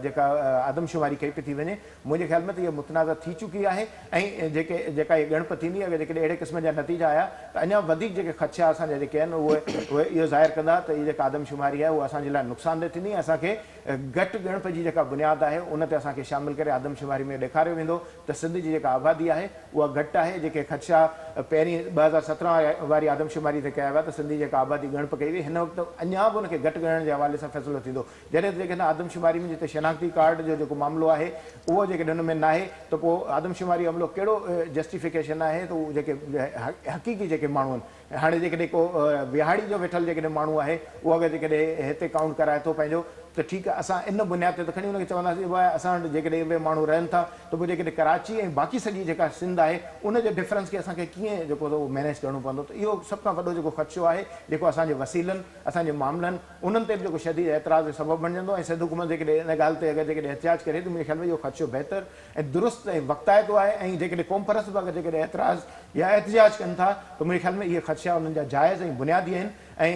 جيڪا آدمشماري ڪئي پئي ٿي وڃي منهنجي خيال ۾ ته اها متنازع ٿي چڪي آهي ۽ جيڪي جيڪا هي ڳڻپ ٿيندي اگر جيڪڏهن اهڙي قسم جا نتيجا آيا ته اڃا وڌيڪ جيڪي خدشا اسان جا جيڪي آهن اهي اهي اهو ظاهر ڪندا ته هي جيڪا آدمشماري آهي اها اسان جي لاء نقصانده ٿيندي ۽ اسان کي گهٽ ڳڻپ جي جيڪا بنياد آهي ان تي اسان کي شامل ڪري آدمشماري ۾ ڏيکاريو ويندو ته سنڌ جي جيڪا آبادي آهي اها گهٽ آهي، جيڪي خدشا پهرين 2017 واري آدمشماري تي ڪيا ويا ته سنڌ جي جيڪا آبادي ڳڻپ ڪئي وئي هن وقت اڃا به ان کي گهٽ ڳڻڻ جي حوالي سان فيصلو ٿيندو جڏهن ته جيڪڏهن آدمشماري ۾ جتي شناختي ڪارڊ جو جيڪو معاملو آهي اهو جيڪڏهن ان ۾ ناهي ته پوء آدمشماري عملو ڪهڙو جسٽيفڪيشن آهي ته هو جيڪي حقيقي جيڪي ماڻهو آهن هاڻي جيڪڏهن ڪو وهاڙي جو ويٺل جيڪڏهن ماڻهو آهي اهو اگر جيڪڏهن هتي ڪائونٽ ڪرائي ٿو پنهنجو ته ٺيڪ آهي اسان ان بنياد تي ته کڻي ان کي چونداسين ڀاء اسان وٽ جيڪڏهن اهي ماڻهو رهن ٿا ته پوء جيڪڏهن ڪراچي ۽ باقي سڄي جيڪا سنڌ آهي ان جي ڊفرنس کي اسان کي ڪيئن جيڪو اهو مينيج ڪرڻو پوندو ته اهو سڀ کان وڏو جيڪو خدشو آهي جيڪو اسان جي وسيلن اسان جي معاملن انهن تي به جيڪو شديد اعتراض جو سبب بڻجندو ۽ سنڌ حڪومت جيڪڏهن ان ڳالهه تي اگر جيڪڏهن احتجاج ڪري ته منهنجي خيال ۾ اهو خدشو بهتر ۽ درست ۽ وقتائتو آهي ۽ جيڪڏهن قومپرست به اگر جيڪڏهن اعتراض يا احتجاج ڪن ٿا ته منهنجي خيال ۾ اهي خدشا انهن جا جائز ۽ بنيادي آهن ۽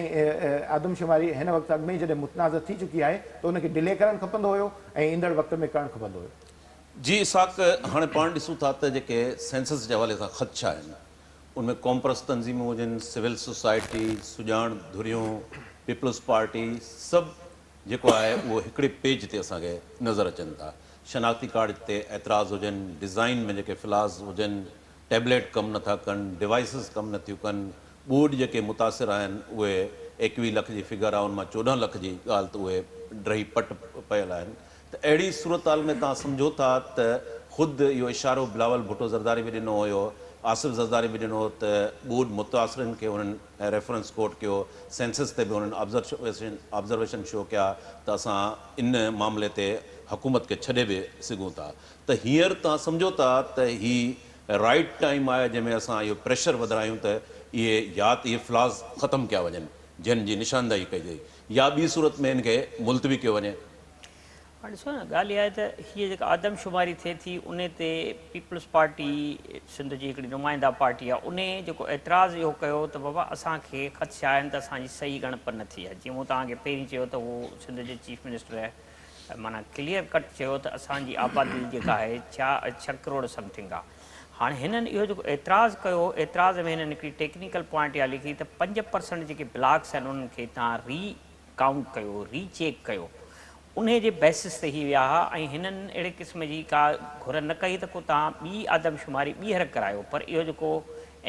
آدمشماري هن وقت اڳ ۾ ئي جڏهن متنازع ٿي چڪي آهي ته ان کي ڊلي ڪرڻ کپندو هيو ۽ ايندڙ وقت ۾ ڪرڻ کپندو هيو. جي اسحاق هاڻي پاڻ ڏسون ٿا ته جيڪي سينسس جي حوالي سان خدشا آهن ان ۾ قومپرست تنظيمون هجن، سول سوسائٽي، سڄاڻ ڌريون، پيپلز پارٽي سڀ جيڪو آهي اهو هڪڙي پيج تي اسان کي نظر اچن ٿا. شناختي ڪارڊ تي اعتراض هجن، ڊزائين ۾ جيڪي فلاز هجن، ٽيبليٽ ڪم نٿا ڪن، ڊوائيسز ڪم نٿيون ڪن، ٻوڏ جيڪي متاثر آهن اهي 21 لک جي فگر آهي ان مان 14 لک جي ڳالهه ته اهي ڊهي پٽ پيل آهن ته اهڙي صورتحال ۾ توهان سمجهو ٿا ته خود اهو اشارو بلاول ڀٽو زرداري به ڏنو هيو، آصف زرداري به ڏنو هو ته ٻوڏ متاثرين کي انهن ريفرنس ڪوٽ ڪيو، سينسس تي به انهن آبزرويشن شو ڪيا ته اسان ان معاملي تي حڪومت کي ڇڏي به سگهون ٿا ته هينئر توهان سمجهو ٿا ته هي رائيٽ ٽائيم آهي جنهن ۾ اسان اهو پريشر وڌرايون ته اهي يا ته اهي فلاز ختم ڪيا وڃن جن جي نشاندهي ڪئي وئي يا ٻي صورت ۾ ان کي ملتوي ڪيو وڃي. هاڻي ڏسو نه ڳالهه اها آهي ته هيء جيڪا آدمشماري ٿئي ٿي ان تي پيپلز پارٽي سنڌ جي هڪڙي نمائنده پارٽي آهي ان جيڪو اعتراض اهو ڪيو ته بابا اسان کي خدشا آهن ته اسان جي صحيح ڳڻپ نه ٿي آهي جيئن مون توهان کي پهرين چيو ته هو سنڌ جي چيف منسٽر معنيٰ ڪليئر ڪٽ چيو ته اسان جي آبادي جيڪا آهي ڇهه ڪروڙ سمٿنگ آهي هاڻي هنن اهو جيڪو اعتراض ڪيو اعتراض ۾ هنن هڪڙي ٽيڪنيڪل پوائنٽ اها لکي ته 5% جيڪي بلاڪس آهن انهن کي توهان ري ڪائونٽ ڪيو، ري چيڪ ڪيو، انهي جي بيسس تي هي ويا ها ۽ هنن اهڙي قسم جي ڪا گهر نه ڪئي ته ڪو توهان ٻي آدمشماري ٻيهر ڪرايو پر اهو جيڪو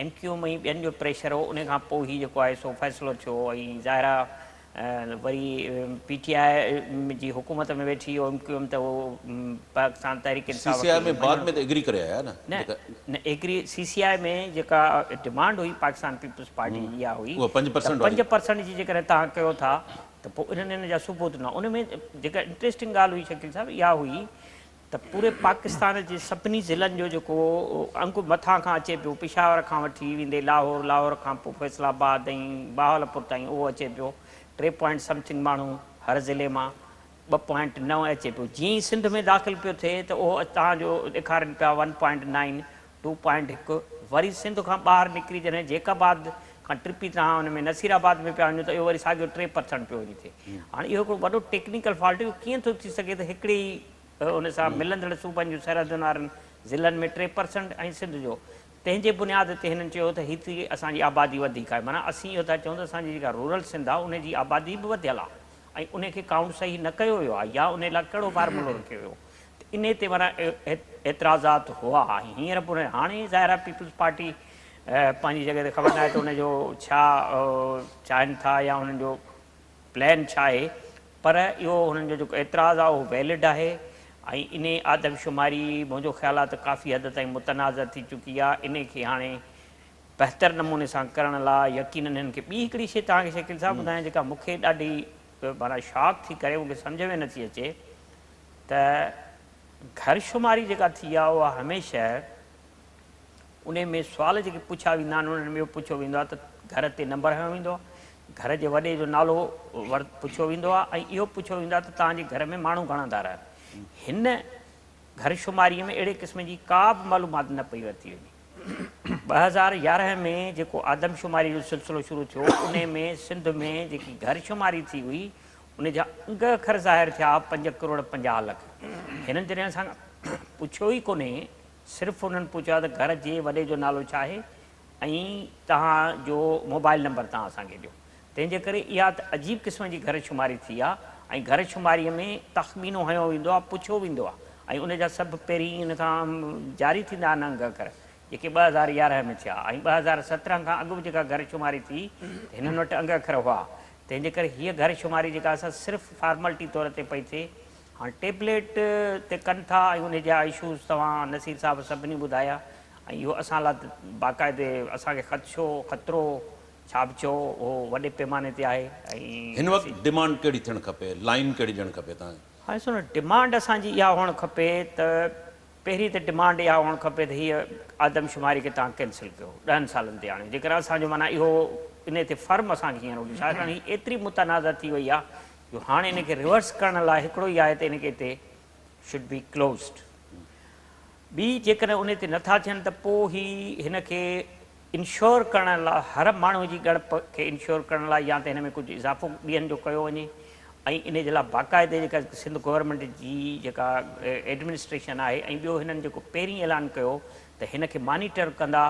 ايم ڪيو ايم ۽ ٻين جو پريشر هو انهي کان پوء هي جيڪو آهي سو فيصلو ٿيو ۽ ظاهر آهي وري پي ٽي آء جي حڪومت ۾ ويٺي اهو ايم ڪيو ايم ته اهو پاڪستان تحريڪ سي انصاف سي آء کي ۾ بعد مڃڻ ۾ ته ايگري ڪري آيا نه نه جيڪا نه ايگري سي سي آء ۾ جيڪا ڊمانڊ هئي پاڪستان پيپلز پارٽي جي اها هئي اها پنج ته پرسنٽ واري 5% جي جيڪڏهن توهان ڪيو ٿا ته پوء انهن ان جا ثبوت ڏنا ان ۾ جيڪا انٽريسٽنگ ڳالهه هئي شڪيل صاحب اها هئي ته پوري پاڪستان جي سڀني ضلعن جو جيڪو انگ مٿان کان اچي پيو پشاور کان وٺي ويندي لاهور لاهور کان پوء فيصل آباد ۽ بهاولپور تائين اهو اچي پيو ٽي پوائنٽ سمٿنگ ماڻهو هر ضلعي مان ٻه پوائنٽ نو اچي پيو جيئن ئي سنڌ ۾ داخل پيو ٿئي ته اهو توهان جو ڏيکارين پيا one point nine two point هڪ وري سنڌ کان ٻاهر نڪري جڏهن جيڪب آباد کان ٽپي توهان ان ۾ نصير آباد ۾ پيا وڃو ته اهو وري ساڳيو 3% پيو وڃي ٿئي هاڻي اهو هڪڙو وڏو ٽيڪنيڪل فالٽ اهو ڪيئن ٿو ٿي سگهي ته هڪڙي ئي ان سان ملندڙ صوبن جون سرحدن وارن ضلعن ۾ 3% ۽ سنڌ جو تنهن جي بنياد تي هنن چيو ته هتي اسان جي آبادي وڌيڪ آهي معنيٰ اسين اهو ٿا چئون ته اسان جي جيڪا رورل سنڌ آهي ان جي آبادي به وڌيل آهي ۽ انهي کي ڪائونٽ صحيح نه ڪيو ويو آهي يا انهي لاء ڪهڙو فارمولو رکيو ويو ته انهي تي معنيٰ اعتراضات هئا ۽ هينئر به هاڻي ظاهر آهي پيپلز پارٽي پنهنجي جڳهه تي خبر ناهي ته ان جو ڇا چاهين ٿا يا انهن جو پلان ڇا آهي پر اهو هنن جو جيڪو اعتراض آهي اهو ويلڊ آهي ۽ انهي آدمشماري منهنجو خيال آهي ته ڪافي حد تائين متنازع ٿي چڪي آهي انهي کي هاڻي بهتر نموني سان ڪرڻ لاء يقينن هنن کي ٻي هڪڙي شيء توهان کي شڪيل صاحب ٻڌايان جيڪا مون کي ڏاڍي معنيٰ شاڪ ٿي ڪري مون کي سمجهه ۾ نٿي اچي ته گهر شماري جيڪا ٿي آهي اها هميشه انهي ۾ سوال جيڪي پڇيا ويندا آهن انهن ۾ اهو پڇيو ويندو آهي ته گهر تي نمبر هنيو ويندو آهي گهر جي وڏي جو نالو پڇيو ويندو آهي ۽ اهو پڇيو ويندو آهي ته توهان جي گهر ۾ ماڻهو گهڻا ٿا رهن هن گهر شماري ۾ اهڙي قسم جي ڪا به معلومات نه پئي ورتي وڃي. 2011 ۾ جيڪو آدمشماري جو سلسلو شروع ٿيو انهي ۾ سنڌ ۾ جيڪي گهر شماري ٿي هئي ان جا انگ اکر ظاهر ٿيا 5 ڪروڙ 50 لک. هنن جڏهن اسان کان پڇيو ئي ڪونهي صرف انهن پڇيو آهي ته گهر جي وڏي جو نالو ڇا آهي ۽ توهان جو موبائل نمبر توهان اسان کي ڏيو. تنهن جي ڪري اها ته عجيب قسم جي گهر شماري ٿي آ ۽ گهر شماريء ۾ تخمينو هنيو ويندو آ، پڇيو ويندو آ ۽ ان جا سڀ پهرين ان کان جاري ٿيندا آهن انگ اکر جيڪي 2011 ۾ ٿيا ۽ 2017 کان اڳ به جيڪا گهر شماري ٿي ته هنن وٽ انگ اکر هئا تنهن جي ڪري هيء گهر شماري جيڪا سا صرف فارملٽي طور تي پئي ٿئي. هاڻ ٽيبليٽ تي ڪن ٿا ۽ ان جا اشوز توهان نصير صاحب سڀني ٻڌايا ۽ اهو اسان لاء باقاعدي اسان کي خدشو، خطرو، ڇا به چئو اهو وڏي پيماني تي آهي ۽ هن وقت ڊمانڊ ڪهڙي ٿيڻ کپي، لائين ڪهڙي ڏيڻ کپي توهان کي؟ هاڻي ڏسو نه ڊمانڊ اسان جي اها هئڻ کپي ته پهرين ته ڊمانڊ اها هئڻ کپي ته هيء آدمشماري کي توهان ڪينسل ڪيو ڏهن سالن تي آڻيو جيڪڏهن اسان جو معنيٰ اهو انهي تي فرم اسان کي هينئر هجي ڇاڪاڻ هي ايتري متنازع ٿي وئي آهي جو هاڻي ان کي ريورس ڪرڻ لاء هڪڙو ئي آهي ته ان کي هتي should be closed ٻي جيڪڏهن انهي تي نٿا ٿين ته پوء هي هن کي انشور ڪرڻ لاء هر ماڻهو جي ڳڻپ کي انشور ڪرڻ لاء يا ته هن ۾ ڪجهه اضافو ڏينهن جو ڪيو وڃي ۽ انهي جي لاء باقاعدي جيڪا سنڌ گورنمينٽ جي جيڪا ايڊمنسٽريشن آهي ۽ ٻيو هنن جيڪو پهرين اعلان ڪيو ته هن کي مانيٽر ڪندا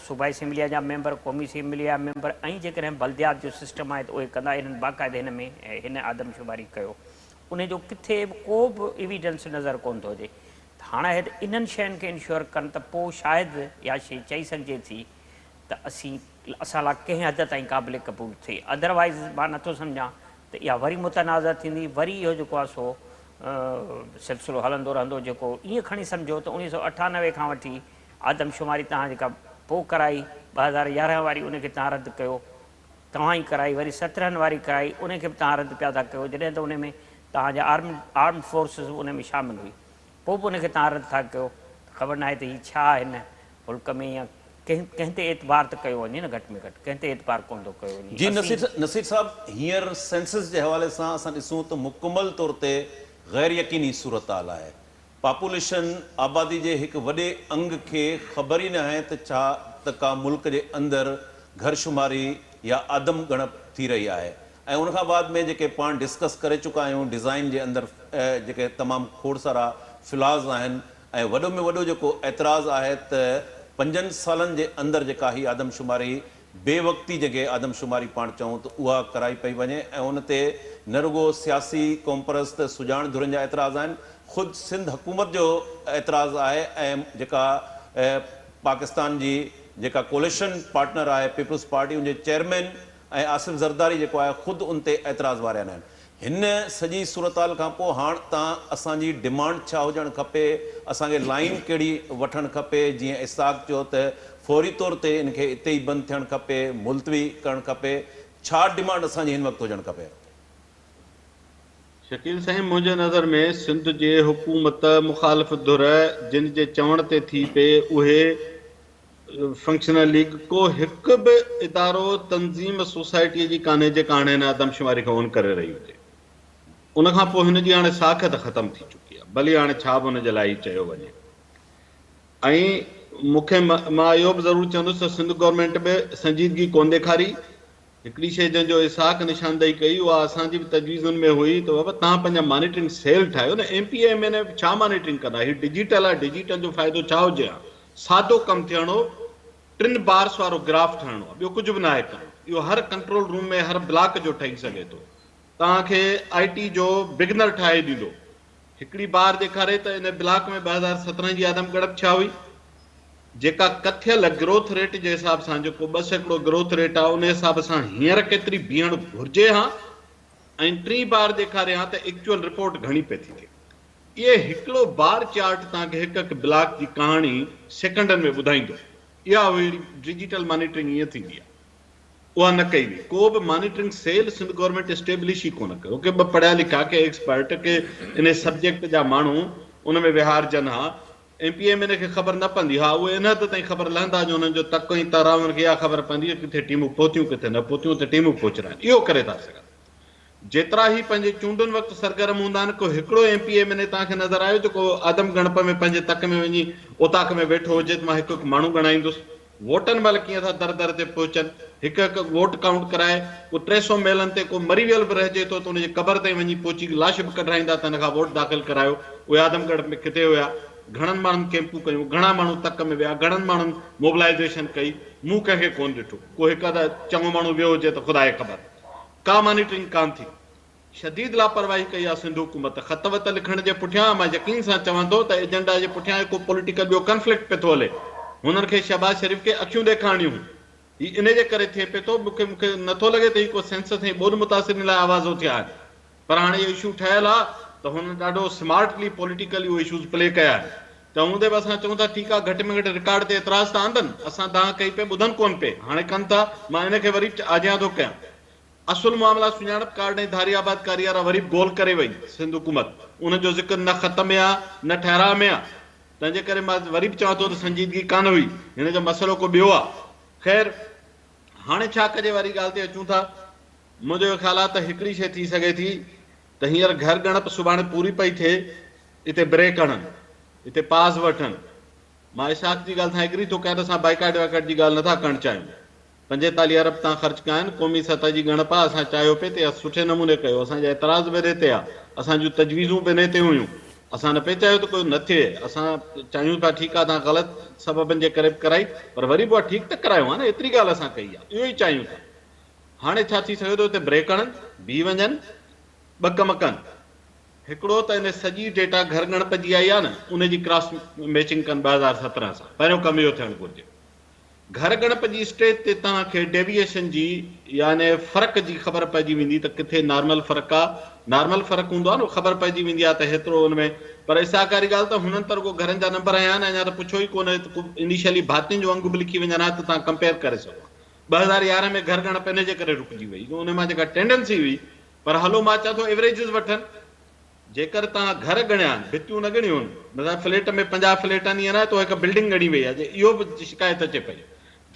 صوبائي اسيمبليء جا ميمبر، قومي اسيمبليء جا ميمبر ۽ جيڪڏهن بلديات جو سسٽم آهي ته اهي ڪندا انهن باقاعدي هن ۾ هن آدمشماري ڪيو انهي جو ڪٿي به ڪو به ايويڊنس نظر ڪونه ٿو اچي ته هاڻ اهي ته انهن شين کي انشور ڪن ته پوء شايد اها شي چئي سگهجي ٿي ته اسين اسان لاء ڪنهن حد تائين قابل قبول ٿئي ادروائيز مان نٿو سمجهان ته اها وري متنازع ٿيندي وري اهو جيڪو آهي سو سلسلو هلندو رهندو جيڪو ائين کڻي سمجهو ته 1998 کان وٺي آدمشماري توهان جيڪا پوء ڪرائي 2011 واري ان کي توهان رد ڪيو توهان ئي ڪرائي وري 17 واري ڪرائي ان کي به توهان رد پيا ٿا ڪيو جڏهن ته ان ۾ توهان جا آرمڊ فورسز به ان ۾ شامل هئي پوء به ان کي توهان رد ٿا ڪيو ته خبر ناهي ته هي ڇا هن ملڪ ۾ يا ڪنهن ڪنهن تي اعتبار ته ڪيو وڃي نه گهٽ ۾ گهٽ ڪنهن تي اعتبار ڪونه ٿو ڪيو وڃي جي اسين. نصير صاحب هينئر سينسس جي حوالي سان اسان ڏسون ته مڪمل طور تي غير يقيني صورتحال آهي پاپوليشن آبادي جي هڪ وڏي انگ کي خبر ئي ناهي ته ڇا ته ڪا ملڪ جي اندر گهر شماري يا آدم ڳڻپ ٿي رهي آهي ۽ ان کان بعد ۾ جيڪي پاڻ ڊسڪس ڪري چڪا آهيون ڊزائين جي اندر جيڪي تمام کوڙ سارا فلاز آهن ۽ وڏو ۾ وڏو جيڪو اعتراض آهي ته پنجن سالن جي اندر جيڪا هي آدمشماري بي وقتي جنهن کي آدمشماري پاڻ چئون ته اها ڪرائي پئي وڃي ۽ ان تي نه رڳو سياسي قومپرست سڄاڻ ڌرين جا اعتراض آهن خود سنڌ حڪومت جو اعتراض آهي ۽ جيڪا پاڪستان جي جيڪا ڪوليشن پارٽنر آهي پيپلز پارٽي ان جي چيئرمين ۽ آصف زرداري جيڪو آهي خود ان تي اعتراض واريا آهن. هن سڄي صورتحال کان پوء هاڻ تان اسان جي ڊمانڊ ڇا هجڻ کپي، اسان کي لائين ڪهڙي وٺڻ کپي، جيئن اسحاق چيو ته فوري طور تي ان کي اتي ئي بند ٿيڻ کپي، ملتوي ڪرڻ کپي، ڇا ڊمانڊ اسان جي هن وقت هجڻ کپي؟ شڪيل سائين منهنجي نظر ۾ سنڌ جي حڪومت مخالف ڌر جن جي چوڻ تي ٿي پئي اهي فنڪشنل ليگ ڪو هڪ به ادارو تنظيم سوسائٽيء جي ڪانهي جيڪا هاڻي هن آدمشماري کان اون ڪري رهي هجي. ان کان پوء هن جي هاڻي ساک ته ختم ٿي چڪي آهي. ڀلي هاڻي ڇا به ان جي لاء ئي چيو وڃي. ۽ مون کي مان اهو به ضرور چوندس ته سنڌ گورنمينٽ به سنجيدگي ڪونه ڏيکاري. هڪڙي شيء جنهن جو اسحاق نشاندهي ڪئي اها اسان جي به تجويزن ۾ هئي ته بابا توهان پنهنجا مانيٽرنگ سيل ٺاهيو نه M P A M N A ڇا مانيٽرنگ ڪندا هي ڊجيٽل آهي ڊجيٽل جو فائدو ڇا هجي ها سادو ڪم ٿيڻو ٽن بارس وارو گراف ٺاهڻو آهي ٻيو ڪجهه به ناهي ڪرڻو اهو هر ڪنٽرول روم ۾ هر بلاڪ جو ٺهي سگهي ٿو توهان کي آء ٽي جو بگنر ٺاهي ڏيندو هڪڙي بار ڏيکاري ته ان بلاڪ ۾ 2017 جي آدم ڳڻپ ڇا هئي، جيڪا ڪٿيل گروٿ ريٽ جي حساب سان جيڪو 2% گروٿ ريٽ آهي ان حساب سان هينئر ڪيتري بيهڻ گهرجي ها ۽ ٽين بار ڏيکاري ها ته ايڪچوئل رپورٽ گهڻي پئي ٿي ٿئي. اهي هڪڙو بار چارٽ توهان کي هڪ هڪ بلاڪ جي ڪهاڻي سيڪنڊن ۾ ٻڌائيندو. اها هئي ڊجيٽل مانيٽرنگ ائين ٿيندي آهي. اها نه ڪئي وئي. ڪو به monitoring cell Sindh government establish ئي ڪونه ڪيو. ڪي ٻه پڙهيا لکيا، ڪي ايڪسپرٽ، ڪي انهي سبجيڪٽ جا ماڻهو ان ۾ ويهارجن ها. ايم پي ايم اين اي کي خبر نه پوندي ها. اهي ان حد تائين خبر لهندا جو انهن جو تڪ ۽ تر آهي انهن کي اها خبر پوندي ته ڪٿي ٽيمون پهتيون ڪٿي نه پهتيون اتي ٽيمون پهچرائن. اهو ڪري ٿا سگهن. جيترا هي پنهنجي چونڊن وقت سرگرم هوندا آهن، ڪو هڪڙو ايم پي ايم اين اي توهان کي نظر آيو جيڪو آدم ڳڻپ ۾ پنهنجي تڪ ۾ وڃي اوطاق ۾ ويٺو هجي ته مان هڪ هڪ ماڻهو ڳڻائيندس. ووٽن مهل ڪيئن ٿا در در تي پهچن، هڪ هڪ ووٽ ڪائونٽ ڪرائي، ڪو 300 ميلن تي ڪو مري ويل به رهجي ٿو ته ان جي قبر تائين وڃي پهچي لاش به ڪڍرائيندا ته هن کان ووٽ داخل ڪرايو، اهي آدم ڳڻپ ۾ ڪٿي هيا؟ گهڻن ماڻهن ڪئمپون ڪيون، گهڻا ماڻهو تڪ ۾ ويا، گهڻن ماڻهن موبلائيزيشن ڪئي، مون ڪنهن کي ڪونه ڏٺو، ڪو هڪ اڌ چڱو ماڻهو ويو هجي ته خدا کي خبر. ڪا مانيٽرنگ ڪانه ٿي. شديد لاپرواهي ڪئي آ سنڌ حڪومت. خط وط لکڻ جي پٺيان مان يقين سان چوان ٿو ته ايجنڊا جي پٺيان هڪ پوليٽيڪل ٻيو ڪنفلڪٽ پئي ٿو هلي. هنن کي شهباز شريف کي اکيون ڏيکارڻيون هيون. هي انهي جي ڪري ٿئي پئي ٿو. مون کي مون کي نه ٿو لڳي ته هي ڪو سينسس ۽ ٻوڏ متاثرين لاء آواز اٿيا آهن. پر هاڻي اهو اشو ٺهيل آ ته هنن ڏاڍو سمارٽلي پوليٽيڪلي اهي اشوز پلي ڪيا آهن. تنهن هوندي به اسان چئون ٿا ٺيڪ آ گهٽ ۾ گهٽ رڪارڊ تي اعتراض ته آندن، اسان دانهن ڪئي پئي ٻڌن ڪونه پئي، هاڻي ڪن ٿا، مان ان کي وري به آجيان ٿو ڪيان. اصل معاملا سڃاڻپ ڪارڊ ۽ ڌاري آبادڪاري وارا وري به گول ڪري وئي سنڌ حڪومت، انهن جو ذڪر نه خط ۾ آ نه ٺهراء ۾ آ، تنهن جي ڪري مان وري به چوان ٿو ته سنجيدگي ڪانه هئي، هن جو مسئلو ڪو ٻيو آ. خير هاڻي ڇا ڪجي واري ڳالهه تي اچون ٿا، منهنجو اهو خيال آ ته هڪڙي شيء ٿي سگهي ٿي ته هينئر گهر ڳڻپ سڀاڻي پوري پئي ٿئي، اتي بريڪ هڻن، اتي پاز وٺن. مان اسحاق جي ڳالهه سان ايگري ٿو ڪيان ته اسان بائيڪاٽ وائيڪاٽ جي ڳالهه نٿا ڪرڻ چاهيون. 45 ارب توهان خرچ ڪيا آهن، قومي سطح جي ڳڻپ آ، اسان چاهيو پئي ته اها سٺي نموني ڪيو، اسان جا اعتراض به انهي تي آ، اسان جون تجويزون به انهي تي هيون، اسان نه پئي چاهيو ته ڪو نه ٿئي، اسان چاهيون ٿا ٺيڪ آ توهان غلط سببن جي ڪري به ڪرائي پر وري به اها ٺيڪ ته ڪرايو ها نه، ايتري ڳالهه اسان ڪئي آ، اهو ئي چاهيون ٿا. هاڻي ڇا ٿي سگهي ٿو اتي بريڪ هڻن، بيهي وڃن، ٻه ڪم ڪن، هڪڙو ته ان سڄي ڊيٽا گهر ڳڻپ جي آئي آ نه، ان جي ڪراس ميچنگ ڪن 2017 سان، پهريون ڪم اهو ٿيڻ گهرجي. گهر ڳڻپ جي اسٽيج تي توهان کي ڊيويئيشن جي يعني فرق جي خبر پئجي ويندي ته ڪٿي نارمل فرق آ، نارمل فرق هوندو آ نه خبر پئجي ويندي آ ته هيترو ان ۾ پر اسحاق واري ڳالهه ته هنن ته رڳو گهرن جا نمبر هنيا آهن اڃا ته پڇيو ئي ڪونه ته ڪو انيشلي ڀاتين جو انگ به لکي وڃن ها ته توهان ڪمپيئر ڪري سگهو ها. 2011 ۾ گهر ڳڻپ ان جي ڪري رڪجي وئي جو ان مان جيڪا ٽينڊنسي هئي پر هلو مان چوان ٿو ايوريجز وٺن جيڪر توهان گهر ڳڻيا آهن، ڀتيون نه ڳڻيون آهن، مثلا فليٽ ۾ 50 فليٽ آهن ائين ناهي ته هڪ بلڊنگ ڳڻي وئي آهي، جي اهو به شڪايت اچي پئي،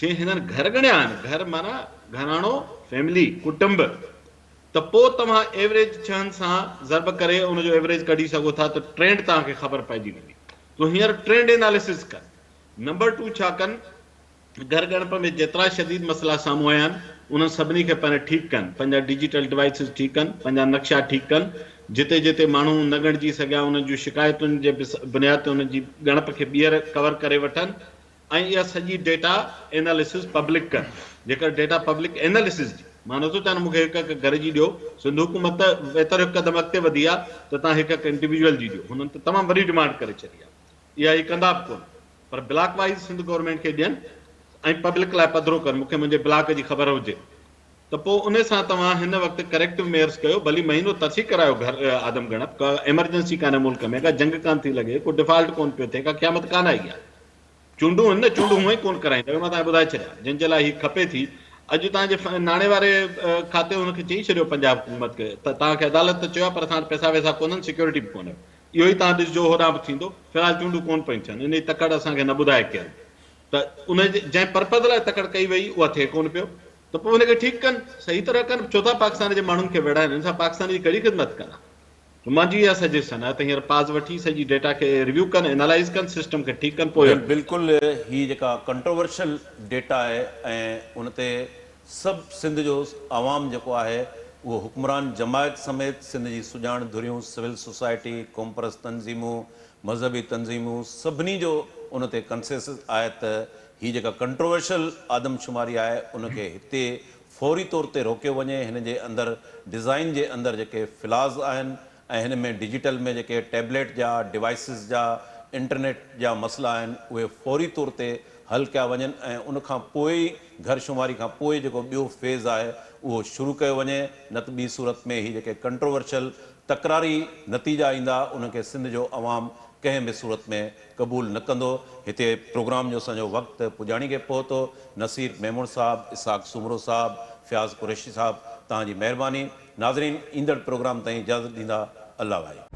جي هنن گهر ڳڻيا آهن، گهر معنيٰ گهراڻو، فيملي، ڪٽنب، ته پوء توهان ايوريج ڇهن سان ضرب ڪري ان جو ايوريج ڪڍي سگهو ٿا ته ٽرينڊ توهان کي خبر پئجي ويندي. تو هينئر ٽرينڊ ايناليسز ڪن. نمبر ٽو ڇا ڪن، گهر ڳڻپ ۾ جيترا شديد مسئلا سامهون آيا آهن، انهن سڀني کي پهرين ٺيڪ ڪن، پنهنجا ڊجيٽل ڊوائيسز ٺيڪ ڪن، پنهنجا نقشا ٺيڪ ڪن، جتي جتي ماڻهو نه ڳڻجي سگهيا انهن جون شڪايتن جي بنياد تي انهن جي ڳڻپ کي ٻيهر ڪور ڪري وٺن ۽ اها سڄي ڊيٽا اينالسز پبلڪ ڪن، جيڪر ڊيٽا پبلڪ اينالسز جي مان نٿو چاهيان ته مون کي هڪ هڪ گهر جي ڏيو، سنڌ حڪومت ته ويتر هڪ قدم اڳتي وڌي آهي ته توهان هڪ هڪ انڊيويجوئل جي ڏيو، هنن ته تمام وڏي ڊمانڊ ڪري ڇڏي آهي، اها هي ڪندا به ڪونه. پر بلاڪ وائيز سنڌ گورنمينٽ کي ڏين ۽ پبلڪ لاء پڌرو ڪن مونکي منهنجي بلاڪ جي خبر هجي ته پوء ان سان توهان هن وقت ڪريڪٽو ميئرس ڪيو ڀلي مهينو ترسي ڪرايو گهر آدم ڳڻپ ڪا ايمرجنسي ڪانهي ملڪ ۾ ڪا جنگ ڪانه ٿي لڳي ڪو ڊفالٽ ڪونه پيو ٿئي ڪا قيامت ڪانه آئي آهي چونڊون هن نه چونڊون هونئن ئي ڪونه ڪرائيندا اهو مان توهان کي ٻڌائي ڇڏيان جن جي لاء هي کپي ٿي اڄ توهان جي ناڻي واري کاتي هن کي چئي ڇڏيو پنجاب حڪومت کي ته توهان کي عدالت ته چيو آهي پر اسان وٽ پئسا وئسا ڪونهن سيڪيورٽي به ڪونهي اهو ئي توهان ڏسجو هوڏانهن به ٿيندو. في الحال چونڊون ڪونه پيون ٿين. انهيء تڪڙ اسان کي نه ٻڌائي ڪير به ته ان جنهن پرپز لاء تڪڙ ڪئي وئي اها ٿئي ڪونه پيو ته پوء ان کي ٺيڪ ڪن، صحيح طرح ڪن. ڇو ٿا پاڪستان جي ماڻهن کي ويڙهائن؟ ان سان پاڪستان جي ڪهڙي خدمت ڪندا؟ منهنجي اها سجيشن آهي ته هينئر پاز وٺي سڄي ڊيٽا کي ريويو ڪن، اينالائيز ڪن، سسٽم کي ٺيڪ ڪن پوء. بلڪل هي جيڪا ڪنٽروورشل ڊيٽا آهي ۽ ان تي سڀ سنڌ جو عوام جيڪو آهي اهو حڪمران جماعت سميت سنڌ جي سڄاڻ ڌريون، سول سوسائٽي، قومپرست تنظيمون، مذهبي تنظيمون سڀني جو ان تي ڪنسيسس آهي ته هي جيڪا ڪنٽروورشل آدمشماري آهي ان کي هتي فوري طور تي روڪيو وڃي هن جي اندر ڊزائين جي اندر جيڪي فلاز آهن ۽ هن ۾ ڊجيٽل ۾ جيڪي ٽيبليٽ جا ڊوائيسز جا انٽرنيٽ جا مسئلا آهن اهي فوري طور تي حل ڪيا وڃن ۽ ان کان پوء ئي گهر شماري کان پوء جيڪو ٻيو فيز آهي اهو شروع ڪيو وڃي نه ته ٻي صورت ۾ هي جيڪي ڪنٽروورشل تڪراري نتيجا ايندا انهن کي سنڌ جو عوام ڪنهن به صورت ۾ قبول نه ڪندو. هتي پروگرام جو اسان جو وقت پڄاڻي کي پهتو. نصير ميمڻ صاحب، اسحاق سومرو صاحب، فياض قريشي صاحب توهان جي مهرباني. ناظرين ايندڙ پروگرام تائين اجازت ڏيندا. الله ڀائي.